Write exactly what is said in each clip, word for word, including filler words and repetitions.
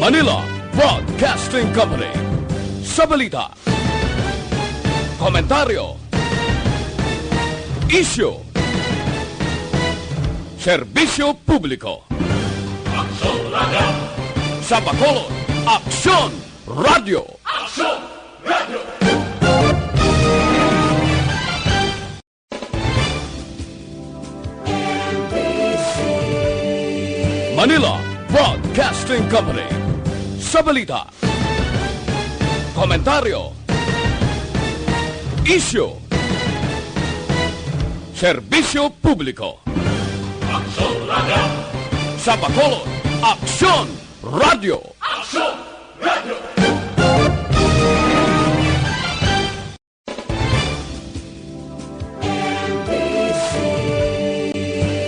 Manila Broadcasting Company. Sa balita, komentaryo, isyu, serbisyo publiko. Aksyon Radio. Sa Bacolod, Aksyon Radio. Aksyon Radio. Manila Broadcasting Company. Sa balita, komentaryo, isyu, serbisyo publiko. Aksyon Radio. Sa Bacolod, Aksyon Radio. Aksyon Radio.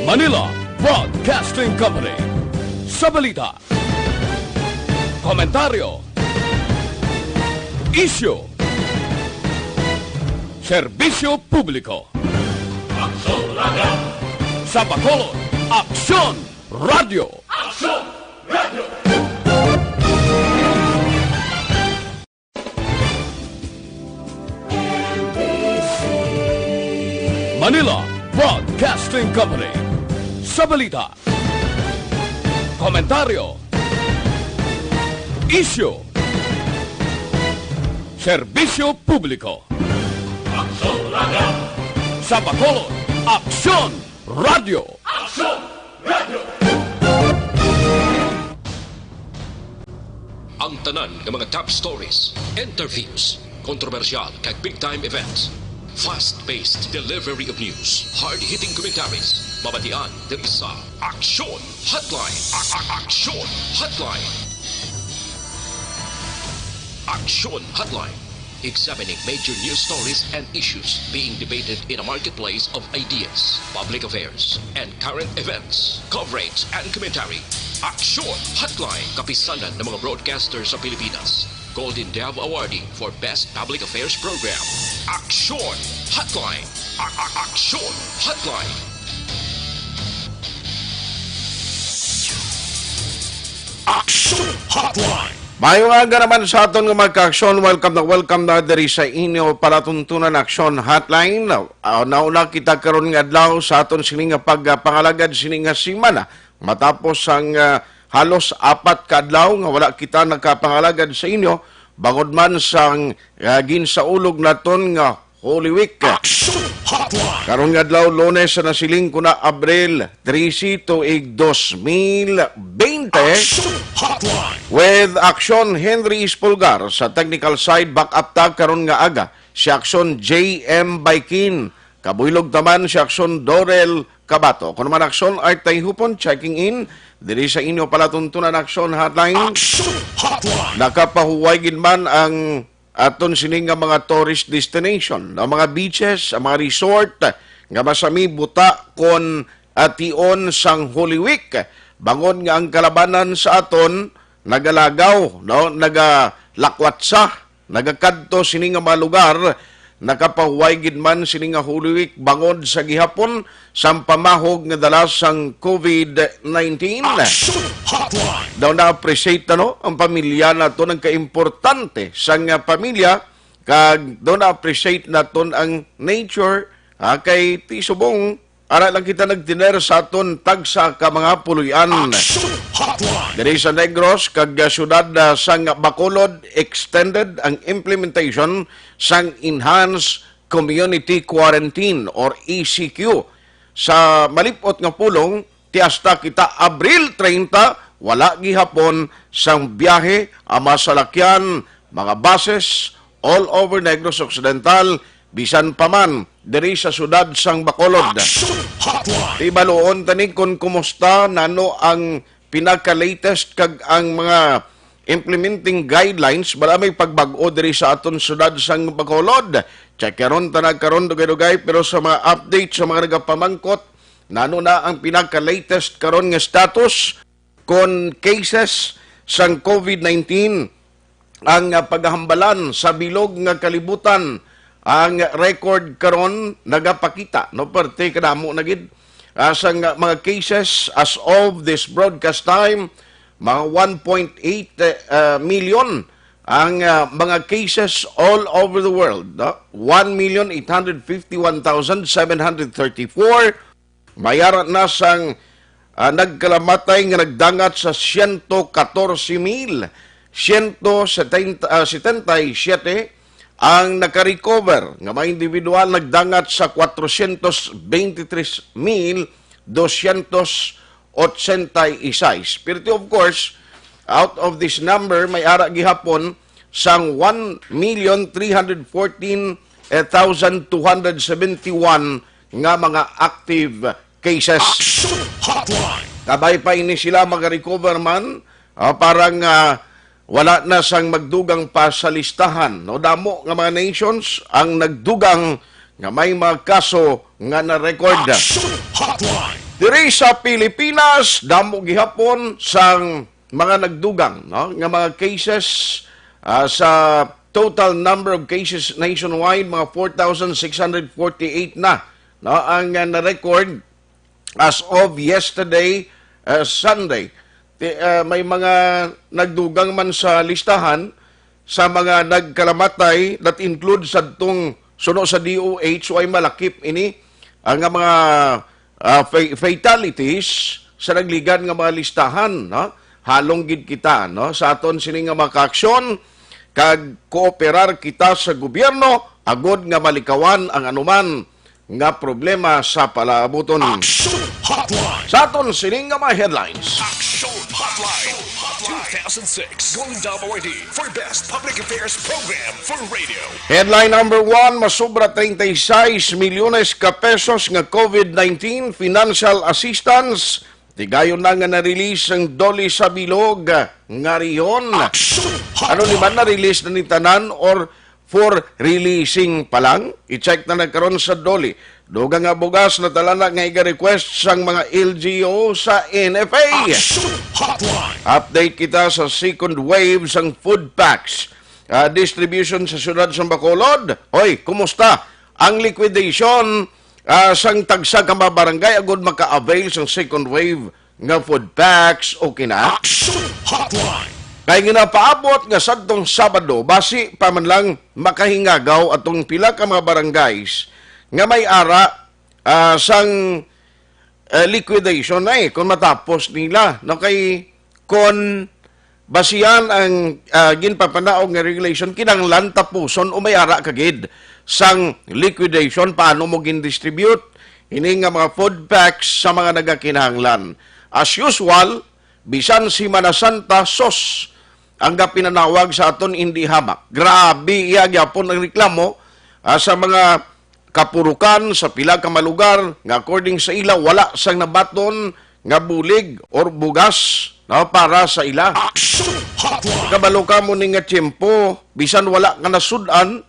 Manila Broadcasting Company. Sa balita, komentaryo, isyu, serbisyo publiko. Aksyon Radio. Sa Bacolod, Aksyon Radio. Aksyon Radio. Manila Broadcasting Company. Sa balita, komentaryo, isyu, serbisyo publiko. Aksyon Radio. Sa Bacolod, Aksyon Radio. Aksyon Radio. Ang tanan nga mga top stories, interviews, kontrobersyal kag big time events, fast-paced delivery of news, hard-hitting commentaries, mabatian diri sa Aksyon Hotline. A- a- Aksyon Hotline. Aksyon Hotline. Examining major news stories and issues being debated in a marketplace of ideas, public affairs, and current events, coverage and commentary. Aksyon Hotline, kapisanan ng mga broadcaster sa Pilipinas. Golden Dove Awardee for Best Public Affairs Program. Aksyon Hotline. A- a- Aksyon Hotline. Aksyon Hotline. Maayong aga naman sa aton nga mga ka-aksyon. Welcome na welcome na diri sa inyo palatuntunan Aksyon Hotline. Ah, nauna kita karon nga adlaw sa aton sini nga pagpangalagad sini nga semana. Matapos ang, ah, halos apat ka adlaw nga wala kita nakapangalagad sa inyo, bangod man sang, ah, ginsaulog naton nga Holy Week. Action Hotline. Karon nga adlaw, Lunes, sa nasiling ko na, Abril trese, tuig dos mil bente. Action Hotline. With Action Henry Espulgar sa technical side, back up ta karon nga aga si Action J M Baikin. Kabuylog ta man si Action Dorel Kabato. Kuno man Action Art Tayhupon, checking in diri sa inyo palatuntunan Action Hotline. Action Hotline. Nakapahuway gid man ang aton sini nga mga tourist destination, ang mga beaches, ang mga resort nga masami buta kon ation sang Holy Week, bangod nga ang kalabanan sa aton nagalagaw, no, nagalakwatsa, nagakadto sini nga mga lugar. Nakapahuway gid man sini nga Holy Week bangod sa gihapon sang pamahog nga dala sang COVID nineteen. Action Hotline. Daw na-appreciate na, no, ang pamilya nato, nagkaimportante sang, ah, pamilya, kag daw na-appreciate naton ang nature, ah, kay ti subong ara lang kita nagtener sa aton tagsa ka mga puloy-an. Action Hotline. Diri sa Negros kag, ah, siyudad, ah, sang Bacolod, extended ang implementation sang enhanced community quarantine or E C Q. Sa malip-ot nga pulong, ti hasta kita Abril treinta, wala gihapon sang biyahe ang mga salakyan, mga buses, all over Negros Occidental, bisan pa man diri sa siyudad sang Bacolod. Action Hotline. Ti baluon ta ni kon kumusta, nano ang pinaka-latest kag ang mga implementing guidelines, wala may pagbag-o diri sa aton siyudad sang Bacolod. Check karon ta na karon dugay-dugay, pero sa mga update sa mga nagapamangkot, nano na ang pinaka-latest karon nga status kon cases sang COVID nineteen ang, ah, paghambalan sa bilog nga kalibutan. Ang record karon nagapakita, no, parte kadamo na gid, ah, sang mga cases as of this broadcast time, Mga one point eight, uh, million ang, uh, mga cases all over the world, no? One million eight hundred fifty-one thousand seven hundred thirty-four. May ara na sang, ah, nagkalamatay nga nagdangat sa siyento katorse mil siyento setenta, ah, setenta y siyete ang nakarecover, nga mga individual nagdangat sa kwatrosyentos beintitres mil dosyentos otsenta y seis. Pero, of course, out of this number, may ara gihapon sang one million three hundred fourteen thousand two hundred seventy-one nga mga active cases. Action Hotline. Kabay pa ini sila makarecover man, ah, para nga wala na sang magdugang pa sa listahan, no? Damo nga mga nations ang nagdugang nga may mga kaso nga na-record. Action Hotline. Diri sa Pilipinas, damo gihapon sang mga nagdugang, no, nga mga cases, ah, sa total number of cases nationwide, mga four thousand six hundred forty-eight na, no, ang, ah, na-record as of yesterday, ah, Sunday. Ti-, ah, may mga nagdugang man sa listahan sa mga nagkalamatay, that includes sadtong suno sa D O H, way malakip ini, ang mga, ah, fa-, fatalities sa nagligan nga mga listahan, no? Halong gid kita, no, sa aton sini nga mga kaaksyon, kag kooperar kita sa gobyerno agod nga malikawan ang anuman nga problema sa palaabuton. Action Hotline. Sa aton sini nga mga headlines. Action Hotline. Two thousand six Golden Dome Awardee for Best Public Affairs Program for Radio. Headline number one, masubra treinta y seis milyones ka pesos nga COVID nineteen financial assistance. Tigayon na nga na-release ang DOLE sa bilog nga rehiyon. Action Ano ni man, Hotline. Na-release na ni tanan or for releasing pa lang? I-check na nagkaron sa DOLE. Dugang nga bugas natala na nga iga-request sang mga L G U sa N F A. Action Hotline. Update kita sa second wave sang food packs, ah, distribution sa siyudad sa Bacolod. Hoy, kumusta ang liquidation, ah, sang tagsa ka mga barangay agud maka-avail sang second wave nga food packs? Okay na? Action Hotline. Kay ginapaabot nga sadtong Sabado, basi pa man lang makahingagaw atong pila ka mga barangays nga may ara, ah, sang, eh, liquidation na, eh, kung matapos nila, no? Kay kung basihan ang, ah, ginpapanaog nga regulation, kinahanglan tapuson o may ara ka gid sang liquidation, paano mo gin-distribute ini nga mga food packs sa mga nagakinahanglan. As usual, bisan Semana Santa, sos ang gapinanawag sa aton indi hamak. Grabe iya gyapon ang reklamo, ah, sa mga kapurukan sa pila ka mga lugar nga, according sa ila, wala sang nabaton nga bulig or bugas, no, para sa ila. Action Hotline. Kabalo ka mo ni nga tiyempo, bisan wala ka nasud-an,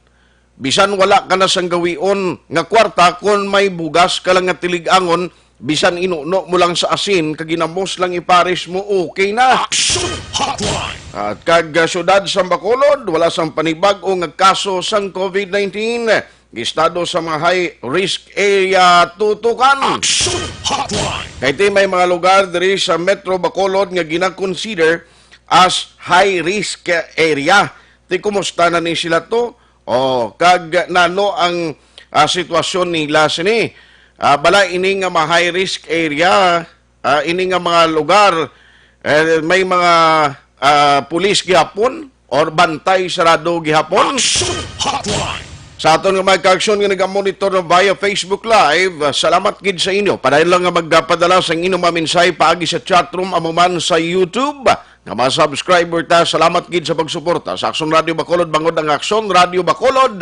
bisan wala ka na sang gawion nga kwarta, kon may bugas ka lang nga tilig-angon, bisan inuno mo lang sa asin kag ginamos lang ipares mo, okay na. Action Hotline. At kag, ah, siyudad sa Bacolod, wala sang panibag-o nga kaso sang COVID nineteen. Gistado sa mga high risk area tutukan. Action Hotline. Kay ti may mga lugar diri sa Metro Bacolod nga gina-consider as high risk area. Ti kumusta na ni sila to? O, kag nano ang, ah, sitwasyon nila sini? Ah, bala ini nga mga high risk area, ah, ini nga mga lugar, eh, may mga, ah, pulis gihapon or bantay sarado gihapon? Action Hotline. Sa aton nga mga kaaksyon nga nagamonitor via Facebook Live, ah, salamat gid sa inyo. Padayon lang nga magpadala sang inyong mga mensahe paagi sa chatroom, amo man sa YouTube. Nga mga subscriber ta, salamat gid sa pagsuporta sa Aksyon Radio Bacolod, bangod ang Aksyon Radio Bacolod,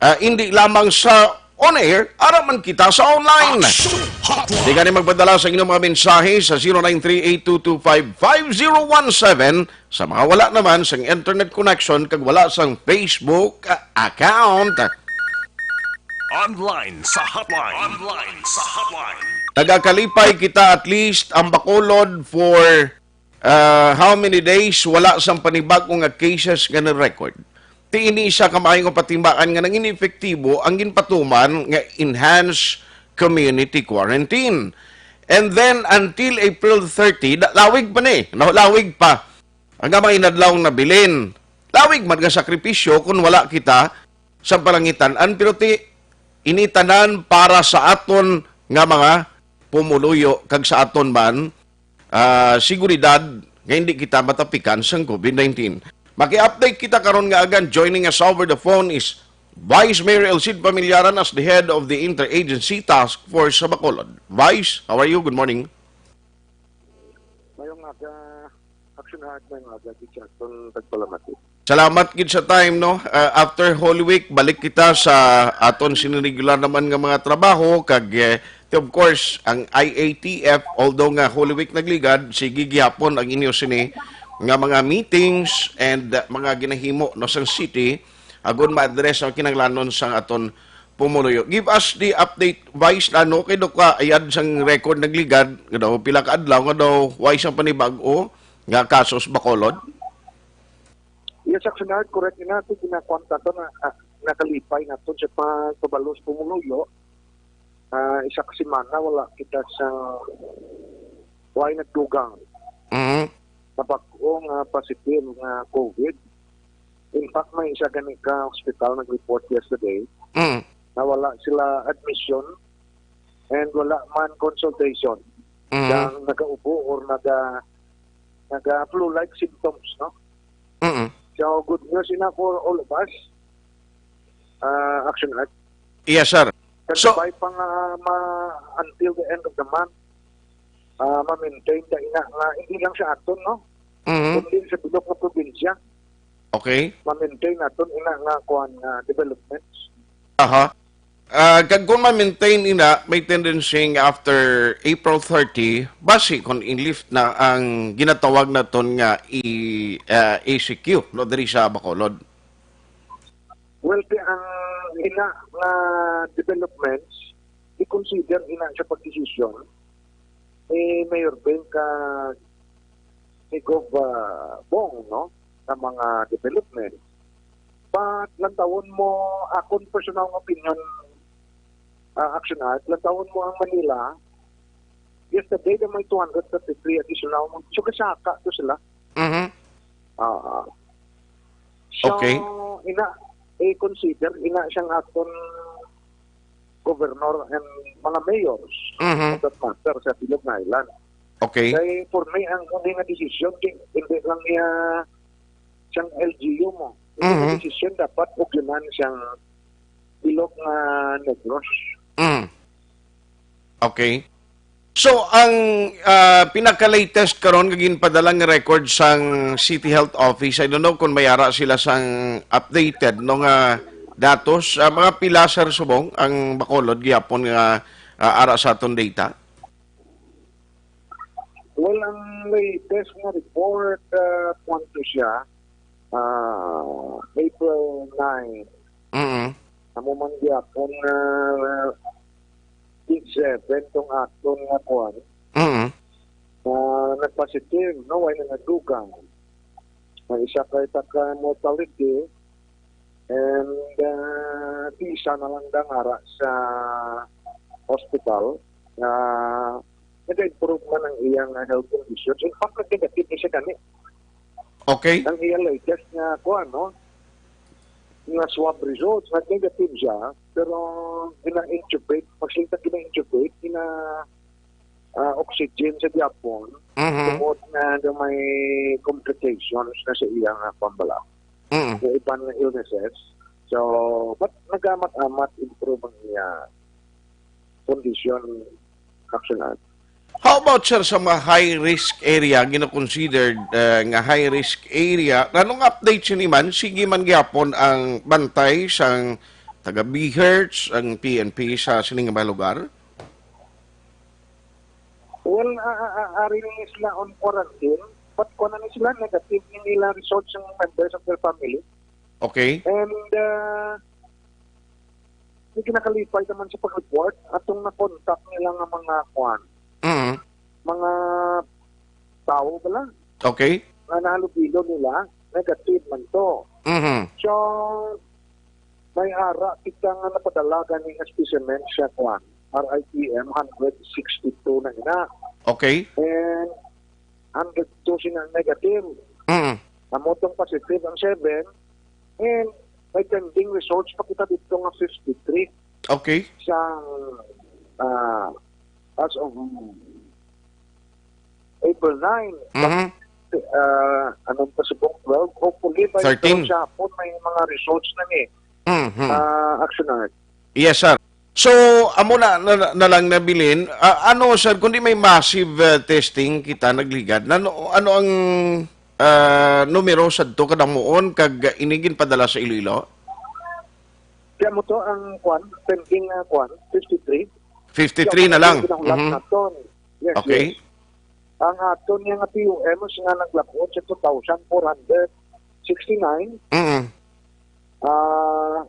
ah, indi lamang sa on air, ara man kita sa online. Action Hotline. Di gani magpadala sa inyong mga mensahe sa zero nine three eight two two five five zero one seven. Sa mga wala naman sang internet connection kag wala sang Facebook, ah, account. Online sa hotline. Online sa hotline. Nagakalipay kita, at least ang Bacolod for, ah, how many days wala sang panibag-o nga cases nga na-record. Ti ini isa ka maayo nga patimbaan nga nangin epektibo ang ginpatuman nga enhanced community quarantine. And then, until April thirty, da- lawig pa ni, no? Lawig pa. Ang mga inadlaw na bilin. Lawig man nga sakripisyo kung wala kita sa palangitan-an. Pero ti, ini tanan para sa aton nga mga pumuluyo kag sa aton man, ah, seguridad nga hindi kita matapikan sang COVID nineteen. Maki-update kita karon nga agan. Joining us over the phone is Vice Mayor El Cid Pamillaran as the head of the Interagency Task Force sa Bacolod. Vice, how are you? Good morning. Mayong aga, Action Heart, mayong aga, Richardson, tagpalamati. Salamat gid sa time, no? Ah, after Holy Week, balik kita sa aton sini regular naman nga mga trabaho, kag, eh, of course, ang I A T F, although nga Holy Week nagligad, sige gihapon ang inyo sini nga mga meetings and, uh, mga ginahimo, no, sang city, agon ma-address ang kinahanglanon sang aton pumuluyo. Give us the update, Vice, ano kay do ka ayad sang record nagligad, nga daw pila ka adlaw nga daw way sang panibag-o nga kasos Bacolod? Yes, Action Heart, correct. Ina, ito ginakuan nato na, ah, nakalipay nato sa pagpabalo sa pumuluyo. Ah, isa ka semana wala kita sa, way nagdugang Mhm. na bag-o nga positive nga COVID. In fact, may isa gani ka hospital nag-report yesterday Mm. na wala sila admission and wala man consultation Mm. sang nagaubo or naga, naga flu-like symptoms, no? Mm. So, good news ina for all of us, uh, Action Heart. Yes, sir. So, kasabay pa nga ma-, until the end of the month, ah, ma-maintain ta ina nga hindi lang sa aton, no? Mhm. Kundi sa bilog nga probinsya. Okay. Ma-maintain naton ina nga kuan nga developments. Aha. Ah, kag kung ma-maintain ina, may tendency nga after April thirty, basi kung i-lift na ang ginatawag naton nga i-, ah, E C Q, no, diri sa Bacolod. Well, ti-, ang ina nga developments, i-consider ina sa pagdesisyon ni Mayor Ben ka ni Gov, ah, Bong, no, sa mga development. But lantawon mo, akon personal nga opinion, ah, Action Heart, lantawon mo ang Manila, yesterday na may two hundred thirty-three additional. So, kasaka to sila. Mhm. Ah, so, Okay. ina, i-consider, ina siyang aton governor and mga mayors Mhm. for that matter sa Bilog nga Island. Okay. Kay for me, ang hindi nga desisyon, di-, hindi lang niya siyang L G U mo. Hindi nga Mhm. desisyon, dapat ugyonan siyang Bilog nga Negros. Mm. Okay. So, ang, ah, pinaka-latest karon nga ginpadala nga record sang City Health Office, I don't know kung may ara sila sang updated, no, nga datos, ah, mga pila, Sir Subong, ang Bacolod gihapon nga, ah, ara sa aton data? Well, ang latest nga report, ah, kwanto siya, ah, April nine. Mm. Amo man gyapon nga, ah, seven tong aton nga kuan, Mm. nga nagpositive, no, way na nadugang. Ang isa ka ita ka mortality, and, ah, isa na lang dang ara sa hospital nga nag-improve man ang iyang, ah, health conditions. In fact, nag-negative na siya gani. Okay. Ang iyang latest nga kuan, no? Nga swab results, nag-negative siya, pero gina-intubate, pag sila gina-intubate, gina, ah, oxygen sa gyapon, Mhm. tungod nga, nga may complications na sa iyang, ah, pambala. Mm. Sa iban nga illnesses. So, but nagamat-amat improve ang iya condition, Action Heart. How about, sir, sa mga high risk area, gina-considered, uh, nga high risk area? Anong update sini man? Sige man gyapon ang bantay sang taga BHERTs, ang P N P sa sining mga lugar? Well, a-, a-, a-, ari ni sila on quarantine, but kung ano sila, negative ni nila result sang members of their family. Okay. And, uh, may ginakalipay naman sa pag-report, atong na-contact nila nga mga kuan, Mm. mga tawo bala Okay. nga nahalubilo nila, negative man to. Mhm. So, may ara kita nga napadala gani nga specimen sa kuan, R I P M, hundred sixty-two na ina. Okay. And hundred two sina negative. Mm. Amo tong positive ang seven. And may pending results pa kita dito nga fifty-three. Okay. Sa, ah, as of April nine. Mhm. Ah, anong pa subong twelve? Hopefully, by Thirteen. Sa hapon, may mga results na ni, Mhm. ah, Action Art. Yes, sir. So, amo na, na, na lang nabilin. Ah, ano, sir, kundi may massive, ah, testing kita nagligad, na, ano, ano ang, ah, numero sadto kadamuon kag ini ginpadala sa Iloilo? Kaya mo to ang kwan, pending nga kwan, fifty-three. Fifty-three na lang. Kaya mo to ang Mhm. naton. Yes, Okay. yes. Ang aton nga P O Ms nga naglabot sa two thousand four hundred sixty-nine, Mm. ah,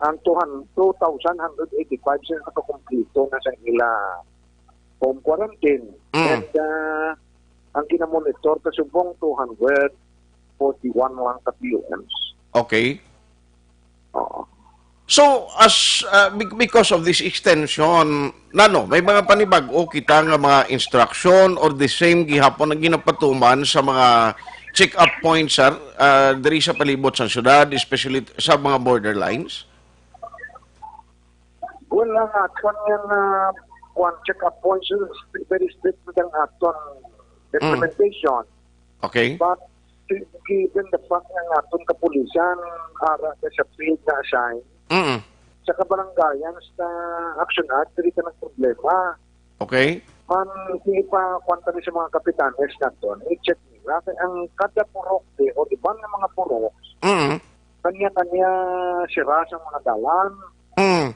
ang two hundred, two thousand one hundred eighty-five sila nakakumpleto na sa ila home quarantine. Mm. And, ah, ang ginamonitor kasubong two hundred forty-one lang ka P O Ms. Okay. Oo. So, as, uh, be-, because of this extension, nano, may mga panibag-o kita nga mga instruction or the same gihapon ang ginapatuman sa mga check-up points, sir, uh, diri sa palibot sa syudad, especially sa mga borderlines? Well, ang aton nga, uh, one check-up points is very strict with ang aton Mm. implementation. Okay. But given the fact nga ang aton kapulisan, ara ka sa field na assign, Mm. sa kabarangayan, sa Action Art, dili ka nagproblema. Okay. Man, sige pa, kwan ta ni sa mga kapitanes naton, i-check nila. Kay ang kada purok, di, o iban nga mga purok, Mm. kanya-kanya sira sa mga dalan. Mm.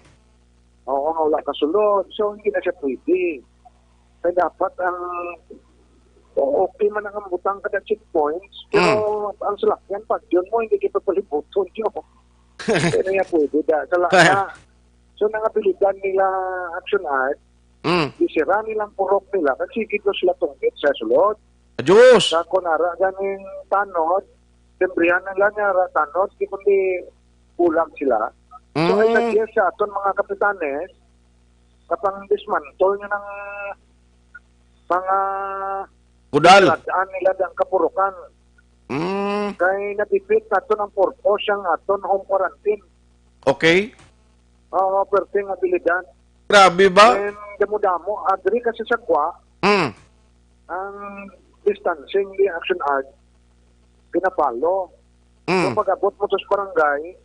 Oo, nga wala kasulod. So, hindi na siya pwede. Kaya dapat ang, o-, okay man ang butang kada checkpoints, pero Mm. ang salakyan, pag yun mo, hindi kita palibuton yun. Kaya niya pwede, da, sala na. So, nangabilidad nila Action Art, Mm. di sira nilang purok nila, kasi gito sila tunggit sa sulod. Diyos! Sa kunara, ganing tanod, timbrihan nila nga ra tanod, di kundi kulang sila. So, I Mm. suggest sa aton mga kapitanes, kapang dismantle nyo ng mga Kudal. Daan nila ang kapurukan. Mm. Kay na-defeat naton ang purpose sang aton home quarantine. Okay. Oo, perting abilidad. Grabe ba? And damo-damo, agri kasi sa kwa, Mm. ang distancing di Action Art, pinapalo. Mm. So, pag-abot mo sa barangay,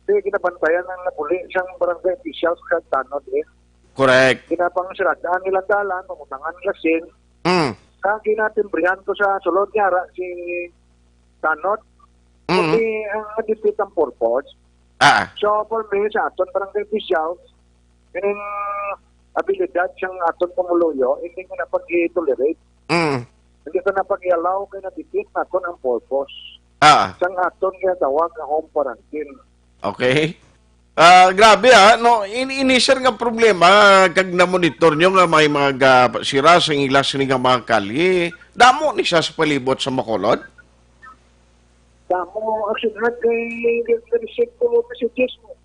di ginabantayan ang napuli sang barangay officials kag tanod, eh. Correct. Ginapangsiradaan nila dalan, pamutangan nila sin. Mm. Kag ginatimbrihan ko sa sulod niya, ra, si tanod. Mm. Kundi ang ma-defeat ang purpose. Ah. So, for me, sa aton barangay officials, kining abilidad sang aton pumuluyo, hindi ko na pag-i-tolerate. Mm. Hindi ko na pag-i-allow kay na-defeat naton ang purpose. Ah. Sang aton ginatawag nga home quarantine. Okay. Ah, grabe, ah, no, in-, ini, sir, nga problema, kag na-monitor nyo nga may mga ga-, sira sa ilas ni nga mga kalye. Damo ni siya sa palibot sa Bacolod? Damo, actually, kay, kay, kay, kay, messages mo.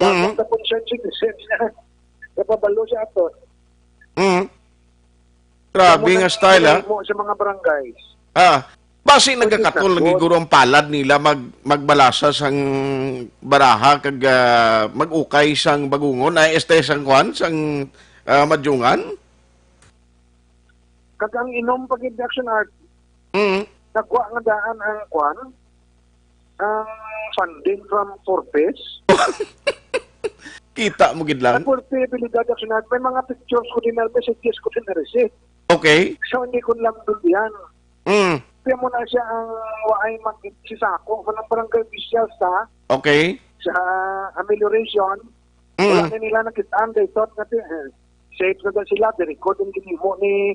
Mhm. Tapos, tapos siya, siya, siya, siya, napabalo sa aton. Mhm. Grabe nga style, ah. Sa mga barangays. Ah, basi nagkakatol lagi guro ang palad nila mag-, magbalasa sang baraha kag, ah, mag-ukay sang bagungon, ay, este, sang kwan, sang, ah, madyungan? Kag ang inom pa gid, Action Art. Mm. Nagwa nga daan ang kwan, ang funding from Forbes. Kita mo gid lang. Ang Forbes, abilidad, Action Art. May mga pictures ko din, may messages ko din na-receive. Okay. So, hindi ko lang dulyan. Mm. Kaya mo na siya ang waay mag-, si Sako, walang barangay officials, ha? Okay. Sa amelioration, Mm. Wala na nila nakitaan, they thought nga, eh, safe na daw sila, di record ang ginimo ni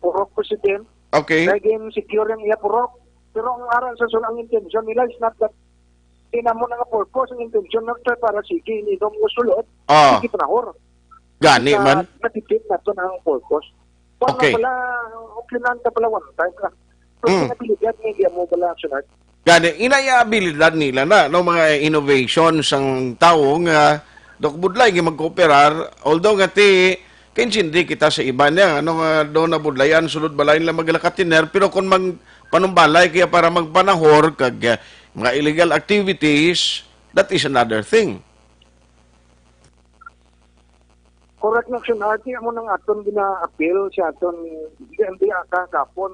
Purok President. Okay. Kaya gin-secure ang iya purok. Pero ang aral sa sulod, ang intensyon nila is not that, di na mo na nga purpose, ang intensyon na para sige, ininom mo sulod, Ah. sige, panahor. Gani man. Na-defeat naton ang purpose. Kwan Okay. Pala, okay lang ta pala one time ka. Pero Mm. Pinabilidad nga, hindi mo pala, Action Art. Gani, ina iya abilidad nila na, no, mga innovation sang tawo nga, Doc Budlay, nga magkooperar, although nga ti, kaintindi kita sa iba niya, ano nga doon na budlayan, sulod balay nila magkatiner, pero kung mag-, panumbalay kaya para magpanahor kag, ah, mga illegal activities, that is another thing. Correct na, Action Arty, amo nang aton gina-appeal sa aton D N D A kahapon.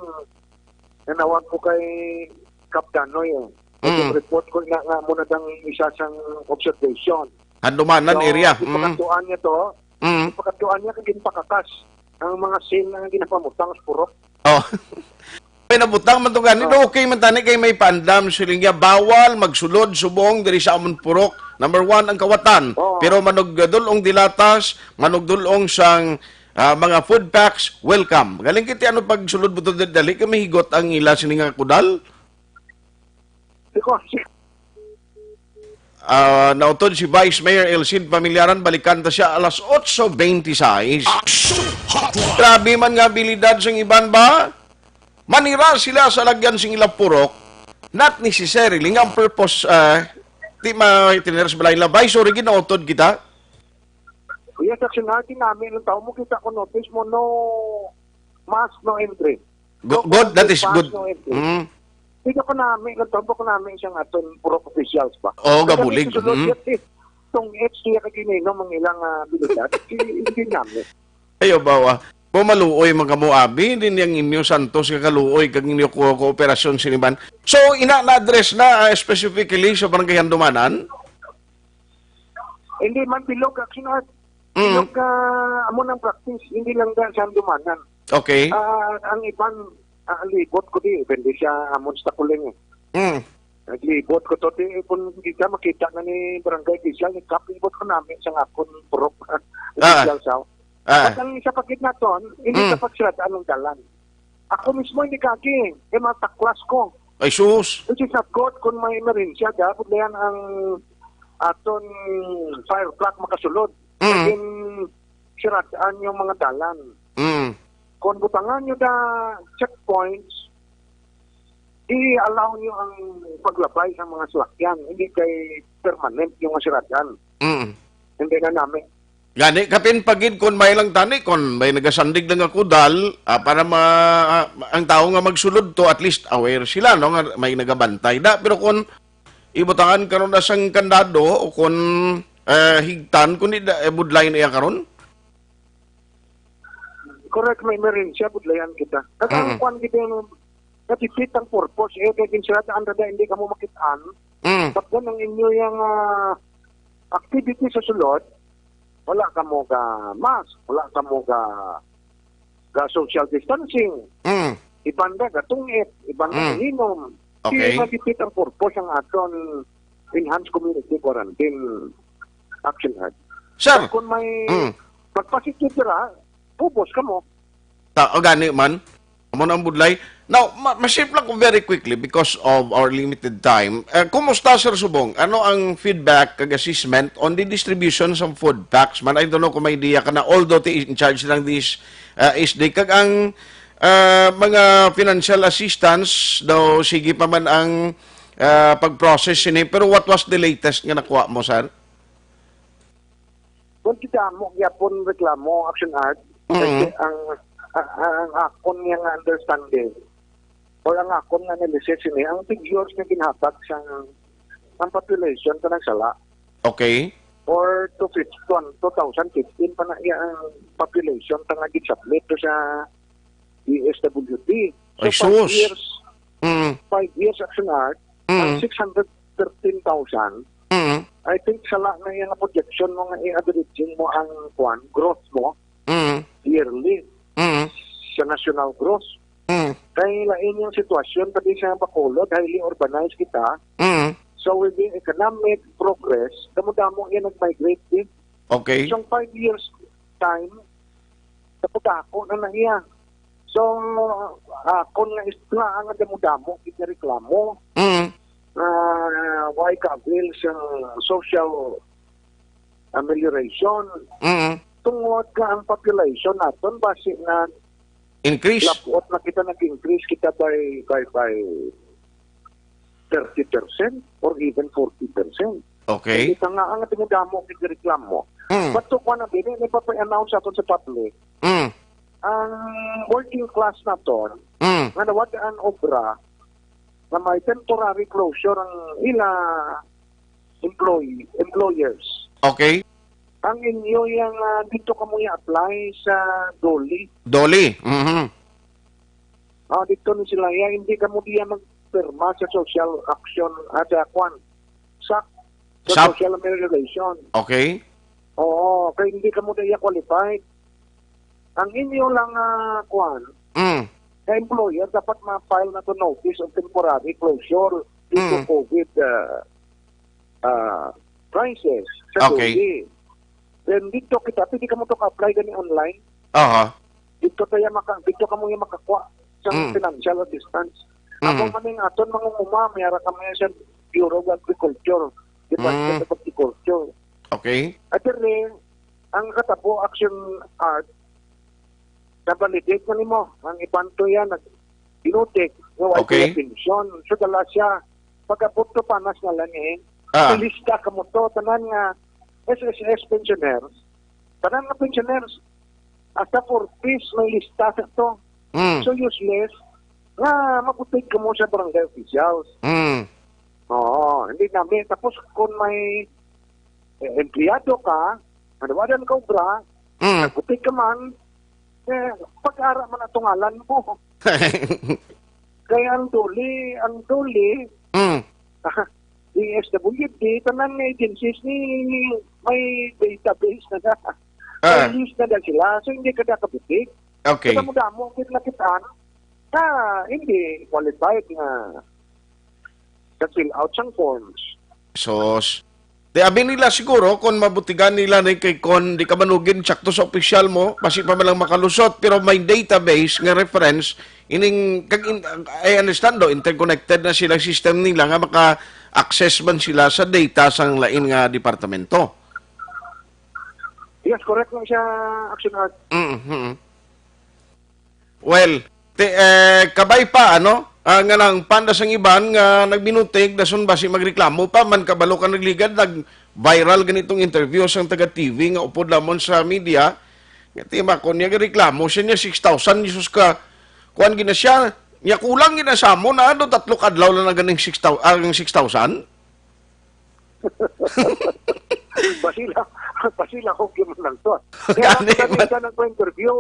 Nanawag ko kay Kap Danoy, eh. Mm. Report ko na nga mo na dang isa sang observation. Handumanan So, area. Mm. Ipakatuan niya to. Mm. Ipakatuan niya kag ginpakakas ang mga sin nga ginapamutang sa purok. Oh. May nabutang man to gani, Oh. Okay man tani kay may pandam siling niya, bawal magsulod subong diri sa amon purok. Number one ang kawatan. Oh. Pero manugdulong dilatas, manugdulong sang, ah, mga food packs, welcome. Galing kiti ano pagsulod mo to dali kay mahigot ang ila sini nga kudal. Because Ah, nautod si Vice Mayor Elcid Pamilyaran, balikan ta siya alas otso bente y seis. Action Hotline. Grabe man nga abilidad sang iban ba? Manira sila sa lagyan sing ila purok. Not necessarily nga ang purpose, ah, di ma-, tinira sa balay nila. Vice, sorry, ginautod kita. Yes, Action Arty, nami lang tao mo kita ko notice mo, no mask, no entry. Go- No good, that is mask, good. No entry. Mm. Hindi ko nami, lang tao mo ko nami siyang aton purok officials ba? Oo, Kaya gabulig. sulod Mm. yun, eh, tong H D kag ginainom ang ilang, ah, abilidad. Hindi nami. Ayo bawa. Kung maluoy man kamo abi, din yang inyo santos nga kaluoy kag inyo ko kooperasyon siniban. So, ina na-address na, ah, specifically sa Barangay Handumanan? Hindi man bilog, Action Arty. Mm. Bilog ka, amo nang practice, hindi lang dahil sa Handumanan. Okay. Ah, ang iban, ah, libot ko di, depende siya amon sa Takuling, eh. Mm. Naglibot ko to, di, kung kita makita na ni Barangay Official, ni Kap, libot ko nami sa akon purok. Ah. Official sa. Ah. At ang isa pa gid naton, hindi Mm. kapag sirad anong dalan. Ako mismo hindi kagi, eh, mataklas ko. Ay sus. Which is not good kung may emerhensya, dapat na yan ang aton fire truck makasulod. Mm. Kagin sirad-an yung mga dalan. Mm. Kung butangan nyo na checkpoints, i-allow nyo ang paglabay sa mga salakyan. Hindi kay permanent yung sirad-an. Mm. Hindi na namin. Gani, kapin pagid kon may lang tani, kon may nagasandig lang ako dal, ah, para ma, ah, ang tao nga magsulod to, at least aware sila, no, nga may nagabantay da. Pero kon ibutangan karon na sang kandado o kon, eh, higtan, kundi da, eh, budlay na iya karon? Correct, may emerhensya, budlayan kita. At ang Mm. kwan kita yung natipit ang purpose, eh, kaya ginsirata ang dada, hindi ka mo makitaan. Mm. Tapos ang inyo yung ah, activity sa sulod, wala ka mo ka mask, wala ka mo ka, ka social distancing. Mm. Iban na gatungit, iban na Mm. inom. Okay. Hindi matipit ang purpose ang aton enhanced community quarantine action act. Sir. Kung may Mm. magpositive dira, pubos ka mo. Ta, o gani man. Amo na ang budlay. Now, ma mashift lang ko very quickly because of our limited time. Eh, kumusta, Sir Subong? Ano ang feedback kag assessment on the distribution sa food packs? Man, I don't know kung may idea ka na, although ti in charge lang this, uh, S D. Kag ang, uh, mga financial assistance daw, sige pa man ang, uh, pag-process ini. Pero what was the latest nga nakuha mo, sir? Kung kita mo gyapon reklamo, action art, Mm. kasi ang, ang, ang akon nga nga understanding or ang akon nga analysis ini, ang figures nga ginhatag sa ang population sa nagsala Okay. or to fifteen, two thousand fifteen pa na iya ang population sa nga gisubmit to sa D S W D. So, Ay, five sus. years, Mm. five years action art, Mm. ang six hundred thirteen thousand, Mm. I think sala na yung projection mo nga i-averaging mo ang kwan, growth mo Mm. yearly Mm. sa national growth. Mm. Kay lain yung sitwasyon pati sa Bacolod, highly urbanized kita. Mm. So with the economic progress, damo-damo yan nag-migrate din. Okay. Isang five years time, kapag ako na na iya. So, ah, kung nga isla ang damo-damo, kita reklamo, Mm. ah, why ka-avail sa social amelioration? Mm. Tungod ka ang population naton, basi na Increase. Lapuot na kita nag-increase kita by, by, by thirty percent or even forty percent. Okay. Kita nga ang tingdamo kay reklamo. Mm. But to kuan na din, may pa-announce aton sa public. Mm. Ang working class naton, Mm. nga nawad-an obra, nga may temporary closure ang ila employee, employers. Okay. Ang inyo yang, ah, dito kamo i-apply sa DOLE. DOLE. Mhm. Ah, dito ni sila, ya, hindi kamo diya magpirma sa social action, ah, sa kwan, sa, sa Sa social amelioration. Okay. Oo, kay hindi kamo diya qualified. Ang inyo lang, ah, kwan, Mm. na employer dapat ma-file na to notice of temporary closure due to Mm. COVID, ah, ah, crisis sa Okay. DOLE. Then dito kita, pwede kamo to ka-apply gani online. Aha. Dito tayo maka-, dito kamo yung makakuha sa Mm. financial assistance. Ako Mm. man yung aton mangunguma, may ara kami sa Bureau of Agriculture, Department Mm. of Agriculture. Okay. At then, ang katabo, Action Art, na-validate na nimo. Ang iban to yan, nag-, binutik, nga wala Okay. Atensyon. So, dala siya, pag-abot to panas na lang eh. Ah. Ilista kamo to, tanan nga S S S pensioners, tanan nga pensioners, hasta four Ps may lista sa to. Mm. So, useless nga mabutig kamo sa barangay officials. Mm. Oo, hindi namin. Tapos, kung may, eh, empleyado ka, nanawadan ka obra, Mm. nagbutig ka man, eh, pag-ara man ang tungalan mo. Kaya ang DOLE, ang DOLE, Mm. D S W D, tanan nga agencies ni may database na na. Ah. May list na na sila. So, hindi ka nakabutig. Okay. Kaya mo damo ang nakitaan na hindi qualified nga sa fill out sang forms. Sos. Di abi nila siguro kung mabutigan nila ni kay kon di ka manugin sakto sa opisyal mo, basi pa man lang makalusot, pero may database nga reference, ining, kag in, I understand do, interconnected na sila system nila nga maka-access man sila sa data sang lain nga departamento. Yes, correct lang siya, Action Art. Mm-hmm. Well, ti, eh, kabay pa, ano? Ah, nga nang panda sang iban nga nagbinutig, dason basi magreklamo pa, man kabalo ka nagligad, nag-viral ganitong interview sang taga T V nga upod lamon sa media. Nga ti, makon niya, reklamo siya niya, six thousand, Jesus ka, kuwan gina siya, niya kulang gina sa amon, na, ano, tatlo ka adlaw lang na ganing six thousand, ah, ang six thousand? Basila, basila ko gyud man lang to. Kaya Gani, kami man. Sa nagpa-interview,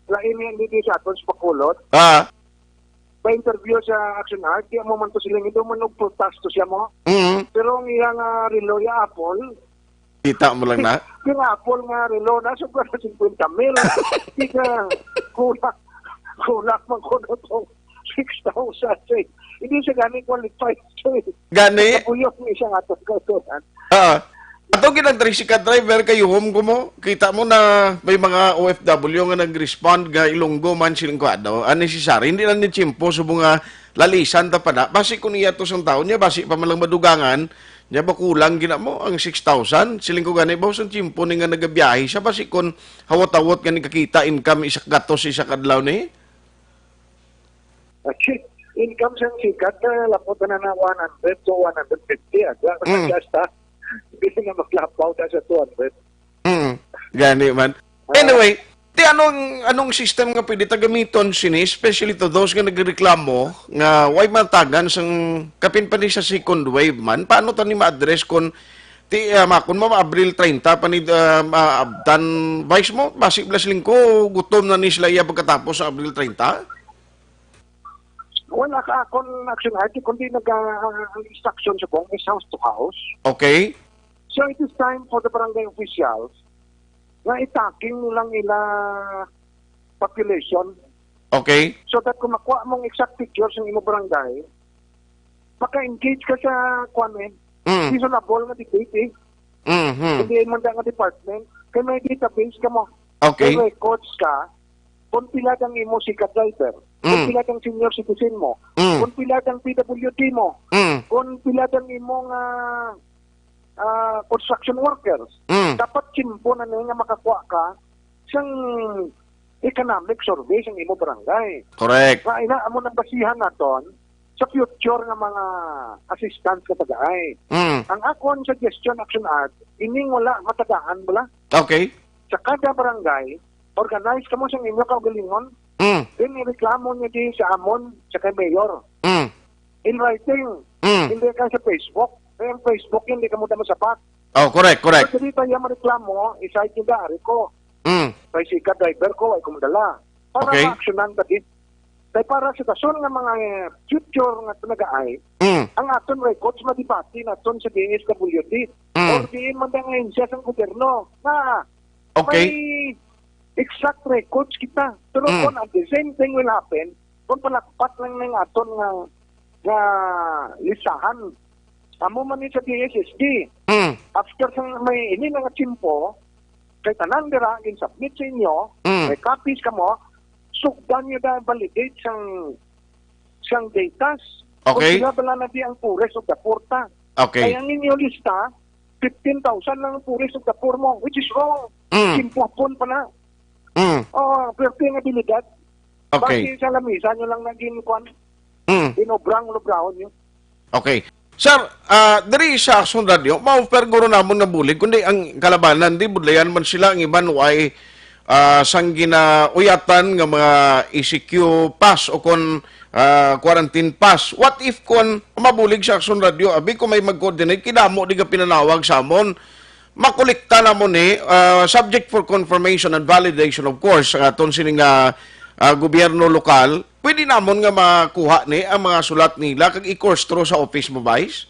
lain yan dito sa aton sa Bacolod. Ah. Pa-interview sa Action Art, di mo man to sila, hindi man og protest to siya mo. Mm. Pero ang iyang, ah, relo, ya Apple, Kita mo lang na. Yung Apple nga relo, na sobra na fifty mil. Di ka, kulang, kulang man ko na to. Six thousand, eh. Hindi siya gani qualified, eh. Gani? Kapuyok ni siya nga itong kauturan. Ah. Ato ginang tricycle driver kayo, home ko mo. Kita mo na may mga O F W nga nag-respond nga Ilonggo man siling kwado. Unnecessary. Hindi lang ni tiyempo sa mga lalisan ta pa na. Basi kung iya to sang taon niya, basi pa man lang madugangan. Niya ba kulang gina mo ang six thousand? Siling ko gani, ba sang tiyempo ni nga nagabiyahe siya, basi kung hawot-hawot nga ni kakita income isa ka gatos isa ka adlaw ni? Actually, income sang sikat na lapot na na one hundred to one hundred fifty. Aga, Mm. Gasta. Hindi na maglapaw na sa two hundred. Mm. Gani man. Ah. Anyway, ti anong, anong system nga pwede ta gamiton sini, especially to those nga nagreklamo nga way matagan sang kapin pa ni sa second wave man? Paano ta ni ma-address kung ti, ah, ma-, kung mo Abril treinta pa ni, ah, maabtan, vice mo, basi blas lingko, gutom na ni sila iya pagkatapos sa Abril treinta? Wala ka akon action item, kundi nag, ah, ang instruction sa kong is house to house. Okay. So it is time for the barangay officials nga i-tagging nilang ila population. Okay. So that kung makuha mong exact figures ng imo barangay, maka-engage ka sa, kwan eh, Mm. reasonable nga debate eh. Mhm. Hindi man nga department, kay may database ka mo. Okay. May records ka, kung pila ang imo sikat driver, kung Mm. pila ang senior citizen mo, Mm. kung pila ang P W D mo, Mm. kung pila ang imo nga, ah, construction workers. Mm. Dapat tiyempo na nga makakuha ka sang economic survey sang imo barangay. Correct. Nga ina, amo nang basihan naton, sa future nga mga assistance nga tagai. Mm. Ang akon suggestion, Action Ad, ining wala matagaan bala. Okay. Sa kada barangay, organize kamo sa inyo kaugalingon. Mm. Then ireklamo niyo di sa amon, sa kay mayor. Mm. In writing, Mm. hindi ka sa Facebook. Kaya ang Facebook, hindi ka mo masapat. Oh, correct, correct. Pag dito yung mareklamo, isay tinda, ari ko. Mm. Tricycle driver ko, ay kumdala. Para Okay. ma-actionan ka di. Kay para sa dason nga mga, eh, future nga nagaay, Mm. ang aton records madibati naton sa D S W D Mm. or diin man ang ahensya sang gobyerno na Okay. may exact records kita. Pero Mm. kung ang the same thing will happen, kung palakpat lang ng aton nga, nga listahan, amo man ni sa D S S D. Mm. After sang may ini nga tiyempo, kay tanan dira gin-submit sa inyo, Mm. may copies kamo, sugdan niyo na validate sang, sang datas. Kung Okay. sila bala na di ang poorest of the poor ta. Okay. Kaya ang inyo lista, fifteen thousand lang ang poorest of the poor mo, which is wrong. Mm. Simpuhapon pa na. Mm. Oh, pero nga abilidad. Okay. Basi sa lamisa nyo lang naging kwan. Mm. Inobrang-lobrahon nyo. Okay. Sir, ah, diri sa Aksyon Radio, ma-offer guro namon nga bulig, kundi ang kalabanan, di budlayan man sila, ang iban way, ah, sang ginauyatan nga mga E C Q pass o kon, ah, quarantine pass. What if kon mabulig sa Aksyon Radio, abi ko may mag-coordinate, kidamo di ka pinanawag sa amon, makolekta namon ni, ah, subject for confirmation and validation, of course, sa aton sini nga, ah, gobyerno lokal, pwede namon nga makuha ni ang mga sulat nila kag i-course through sa office mo, Vice?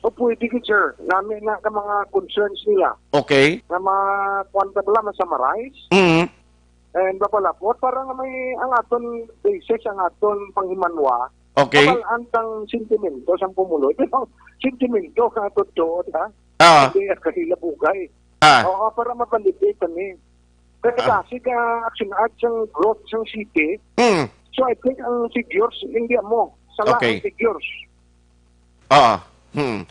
O pwede gid, sir. Nami na ka mga concerns nila. Okay. Nga mga, kuwan ka bala, ma-summarize. Mm. And mapalapot para nga may ang aton basis, ang aton panghimanwa. Okay. Kabalaan tang sentimento sang pumuloy. Pero sentimento ka totoo, ha? Ah. Hindi ang kahilabugay. Ah. Oo, para ma-validate kami. Kasi Ah. kasi ka action at sang growth sang city. Hmm. So I think ang figures, hindi mo. Sala Okay. ang figures. Ah. Hmm.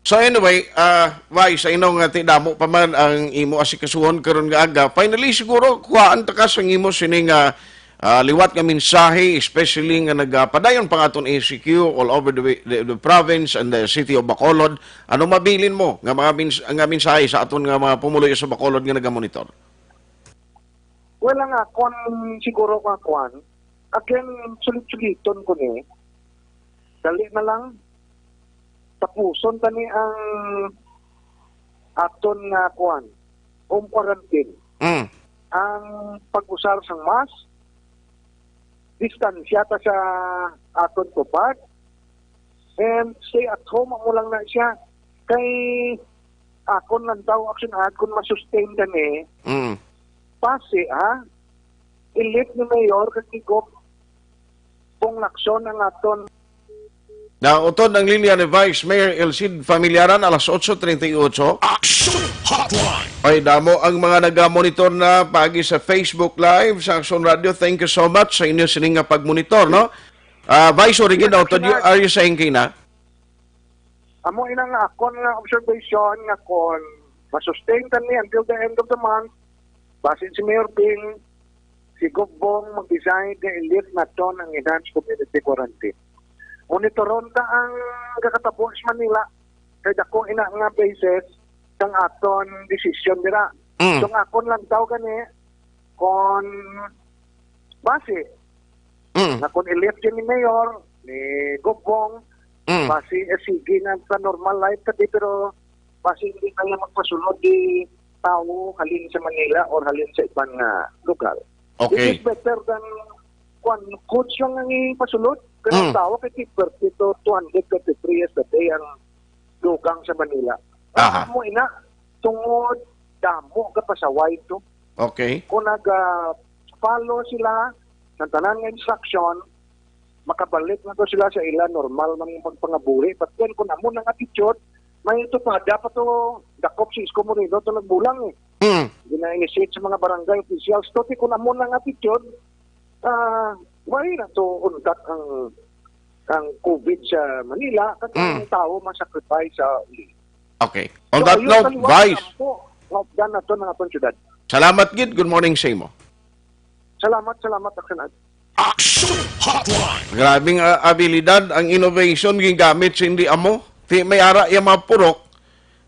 So anyway, ah, Vice, I know nga ti damo pa man ang imo asikasuhon karon nga aga. Finally, siguro, kuhaan ta ka sa imo sining, ah, ah, liwat nga mensahe, especially nga nagapadayon pa nga aton E C Q all over the, the, the province and the city of Bacolod. Ano mabilin mo nga mga mens-, nga mensahe sa aton nga mga pumuluyo sa Bacolod nga nagamonitor? Well, ang akon siguro nga kuan, again, sulit-suliton ko ni, dali na lang, tapuson tani ang aton nga kuan, home quarantine. Mm. Ang pag-usar sang mask, distansya ta sa aton tupad, and stay at home mo lang na siya. Kay akon lang daw, action ad, kung masustain kami, Mm. pasi, ha? Elect ni Mayor kag ni Gob Bong Lacson ang aton. Nautod ang linya ni Vice Mayor El Cid Familiaran, alas otso treinta y ocho. Action Hotline. Ay, damo ang mga nagamonitor na paagi sa Facebook Live sa Action Radio. Thank you so much sa inyo sining nga pagmonitor, no? Ah, Vice Origin, Yes, Nautod, you, Action. Are you saying kina? Amo ina nga akon nga observation nga kon masustain kami until the end of the month, basin si Mayor Bing, si Gov Bong mag-decide nga i-lift naton ang enhanced community quarantine. Monitoron ta ang kakatabo sa Manila, kay dako ina nga basis sang aton desisyon dira. Mm. So, ang akon lang daw gani, kon basi, Mm. nga kon i-lift ni Mayor, ni Gov Bong, Mm. basi, eh, sige na sa normal life kadi, pero basi hindi na lang magpasulod di tawo halin sa Manila or halin sa iban nga lugar. Okay. It is better than kwan, coach lang ang ipasulod, pero ang Mm. tawo kay thirty to two hundred thirty-three yesterday ang dugang sa Manila. Aha. Amo ina, tungod damo ka pasaway to. Okay. Kung naga-follow sila ng tanan nga instruction, makabalik na to sila sa ila normal man nga pagpangabuhi. But then, kung amo nang attitude, may tupada pa to, dakop si Isko Moreno to nagbulang eh. Mm. Gina-initiate sa mga barangay officials to, ti kung amo nang attitude, ah, may na to untat ang, ang COVID sa Manila, kag ang Mm. tao masacrifice sa uli. Okay. On So, that ayun, note, taliwala Vice, lang po, nga updan nato ng atong syudad. Salamat gid. Good morning sa imo. Salamat, salamat, Action Ad. Action Hotline. Grabing, ah, abilidad ang innovation gingamit sa hindi amo. Ti may ara iya mga purok,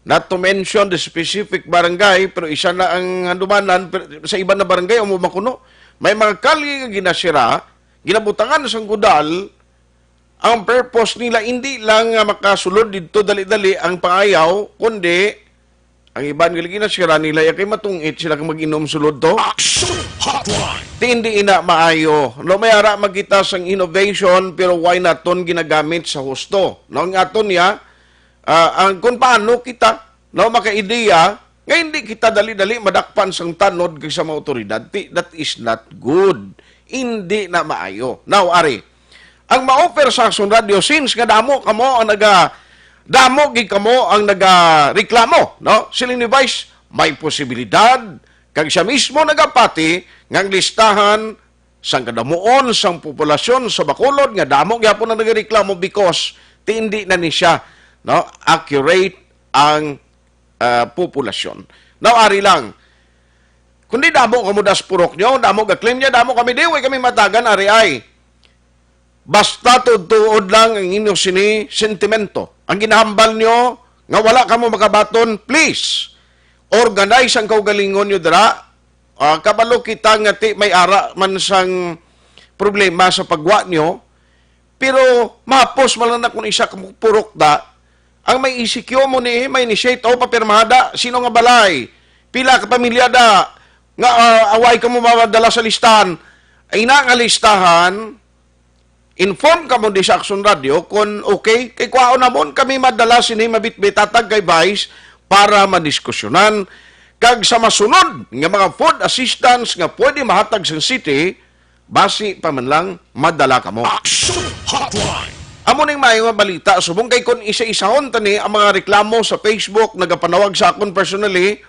not to mention the specific barangay, pero isa na ang handumanan, pero sa iban na barangay, amo ba kuno? May mga kalye nga ginasira, ginabutangan sang kudal, ang purpose nila hindi lang nga makasulod didto dali-dali ang pangayaw, kundi ang iban gali ginasira nila ya kay matungit sila kag mag-inom sulod to. Action Hotline. Ti hindi ina maayo. No, may ara magkita sang innovation, pero why naton ginagamit sa husto? No, ang aton niya, ah, ang kung paano kita, no, makaideya nga hindi kita dali-dali madakpan sang tanod kag sa mga otoridad. Ti, that is not good. Hindi na maayo. Now, ari, ang ma-offer sa Action Radio, since nga damo kamo ang naga, damo gid kamo ang nagareklamo, no? Siling ni Vice, may posibilidad kag siya mismo nagapati nga ang listahan sang kadamuon sang populasyon sa Bacolod nga damo gyapon ang nagareklamo because ti hindi na ni siya, no, accurate ang, ah, populasyon. Now, ari lang. Kundi damo kamo das purok nyo, damo ga-claim niya, damo kami, di, way kami matagan, ari ay. Basta tuod-tuod lang ang inyo sini sentimento. Ang ginahambal nyo nga wala kamo makabaton, please, organize ang kaugalingon nyo dira. Ah, kabalo kita nga ti may ara man sang problema sa pagwa nyo, pero mahapos man lang na kung isa ka purok da, ang may E C Q mo ni, may initiate, o papirmada, sino nga balay, pila ka pamilya da, nga, ah, away ka mo madala sa listahan. Ay na nga listahan, inform ka mo di sa Action Radio kung okay, kay kwaon namon kami madala sini mabitbit hatag kay Vice para madiskusyonan. Kag sa masunod nga mga food assistance nga pwede mahatag sa city, basi pa man lang madala kamo. Action Hotline. Amo ning maayo nga balita, subong kay kun isa-isahon tani ang mga reklamo sa Facebook, nagapanawag sa akon personally,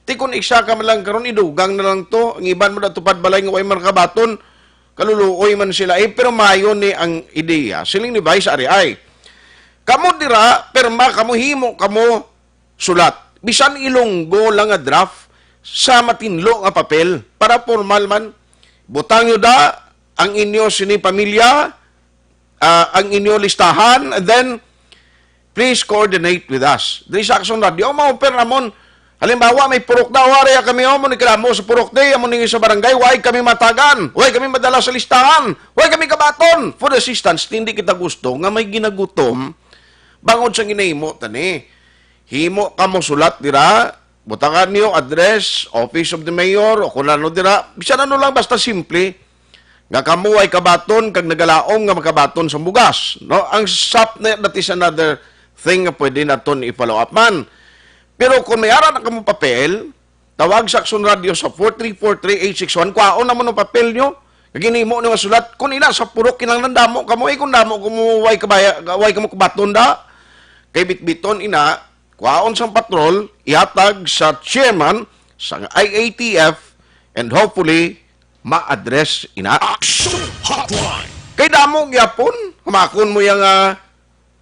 ti kun isa ka man lang karon, idugang na lang to, ang iban mo na tupad balay nga way man kabaton, kaluluoy man sila, eh, pero maayo ni ang ideya. Siling ni Vice, ari ay, kamo dira, pirma kamo, himo kamo, sulat. Bisan Ilonggo lang nga draft sa matinlo nga papel para formal man. Butang nyo da ang inyo sini pamilya, ah, ang inyo listahan, and then please coordinate with us. Diri sa Action Radio, ang ma-offer namon, halimbawa, may purok daw, wari kami, oh, mo ni kamo sa purok day, amo ni sa barangay, way kami matagan, way kami madala sa listahan, way kami kabaton. Food assistance, hindi kita gusto nga may ginagutom bangod sa ginahimo tani. Himo kamo sulat dira, butangan niyo address, office of the mayor, o kung ano dira, bisan ano lang, basta simple, nga kamo ay kabaton kag nagalaom nga makabaton sa bugas, no? Ang sap na, that is another thing nga pwede naton i-follow up man. Pero kung may ara na kamo papel, tawag sa Action Radio sa four three four three eight six one, kwaon na mo ng papel nyo, kag ginimo nyo nga sulat. Kung ina sa purok, kinahanglan damo kamo, eh, kung damo kamo, way kabaya, way kamo kabaton da, kay bitbiton ina, kwaon sang patrol, ihatag sa chairman sang I A T F, and hopefully, ma-address ina. Action Hotline. Kay damo gyapon, hamakon mo yang, ah,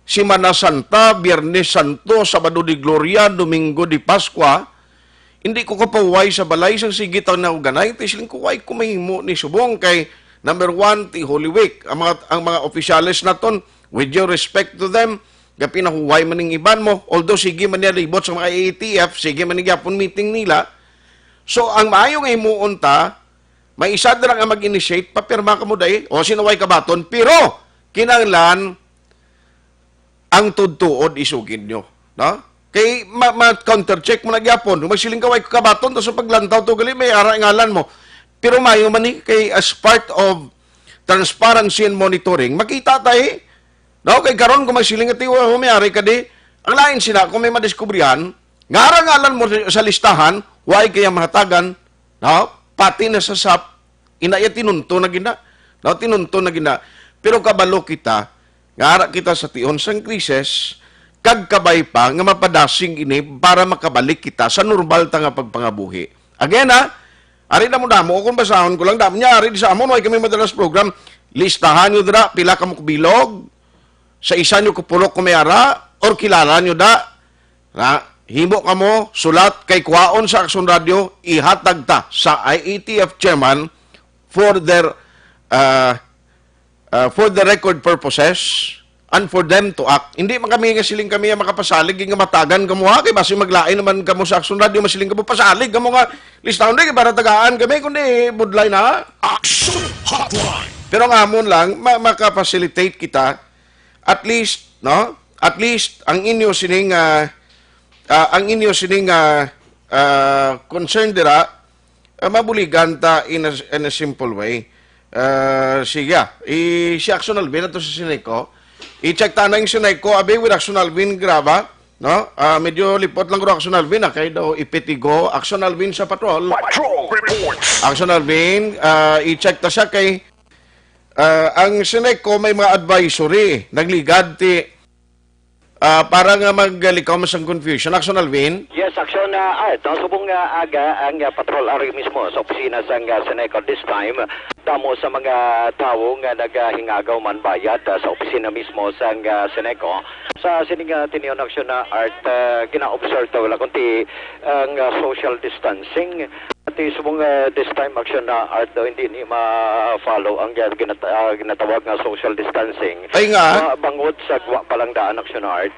Semana Santa, Biyernes Santo, Sabado de Gloria, Domingo de Pascua, hindi ko kapahuway sa balay sang sige tang nauganay, ti siling ko, "Way ko mahimo ni subong kay number one, ti Holy Week." Ang mga, ang mga opisyales naton, with due respect to them, gapinahuway man ning iban mo, although sige man niya libot sa mga A A T F, sige man ni gyapon meeting nila. So, ang maayo nga himuon ta, may isa dira nga mag-initiate, papirma ka mo dai, o sino way kabaton, pero kinahanglan ang tudtuod isugid nyo, no? Kay ma-, ma-countercheck mo na gyapon. Kung magsiling ka, "Way ko kabaton," tapos sa paglantaw to gali, may ara ngalan mo. Pero mayo man ni kay as part of transparency and monitoring, makita tayo, no? Kay karon kung magsiling ka, "Tiwa, may ari ka di," ang lain sila, kung may madiskubrihan, nga ara ngalan mo sa listahan, way kaya mahatagan, no? Pati na sa sap, ina iya tinunto na gina. No, tinunto na gina. Pero kabalo kita, nga ara kita sa tion sang krisis, kag kabay pa nga mapadasig ini para makabalik kita sa normal ta nga pagpangabuhi. Again, ha, ari na mo damo, kung basahon ko lang, damo niya, ari di sa amon, way kami madalas program, listahan nyo dira, pila ka mo kabilog, sa isa nyo kapurok kung may ara, or kilala nyo da, na, himo kamo, sulat kay kwaon sa Action Radio, ihatag ta sa I A T F chairman for their, ah, uh, for the record purposes and for them to act. Hindi man kami nga siling kami ang makapasalig, nga matagan kamo, ha, kay basi maglain naman kamo sa Action Radio, masiling kamo, pasalig kamo nga listahon, di, para tagaan kami, kundi budlay na. Action Hotline. Pero ang amon lang, ma- maka-facilitate kita, at least, no? At least, ang inyo sining, ah, ah, ang inyo sining, ah, ah, concern dira, ah, mabuligan ta in a, in a simple way. Ah, sige, ah. I, si Action Alvin ato sa Sineco. I-check ta na yung Sineco, abi, with Action Alvin Graba, no? Ah, medyo lipot lang ro Action Alvin, ah, kay daw ipitigo Action Alvin sa patrol. Patrol Reports. Action Alvin, ah, i-check ta siya kay, ah, ang Sineco may mga advisory, nagligad ti, ah, para nga maglikaw man sang confusion. Action Alvin? Yes, Action, ah, Art, no? Subong nga aga ang, ah, patrol ari mismo sa opisina sang, ah, Sineco this time. Damo sa mga tawo nga nagahingagaw man bayad, ah, sa opisina mismo sang, ah, Sineco. Sa sining, ah, tinion, Action, ah, Art, ah, gina-observe ta wala kundi ang, ah, social distancing. Ati subong, ah, this time, Action, ah, Art, daw hindi ni ma-follow ang, ah, ginat- ah, ginatawag nga social distancing. Ay nga. Ba- bangod sa gwa pa lang daan, Action, ah, Art.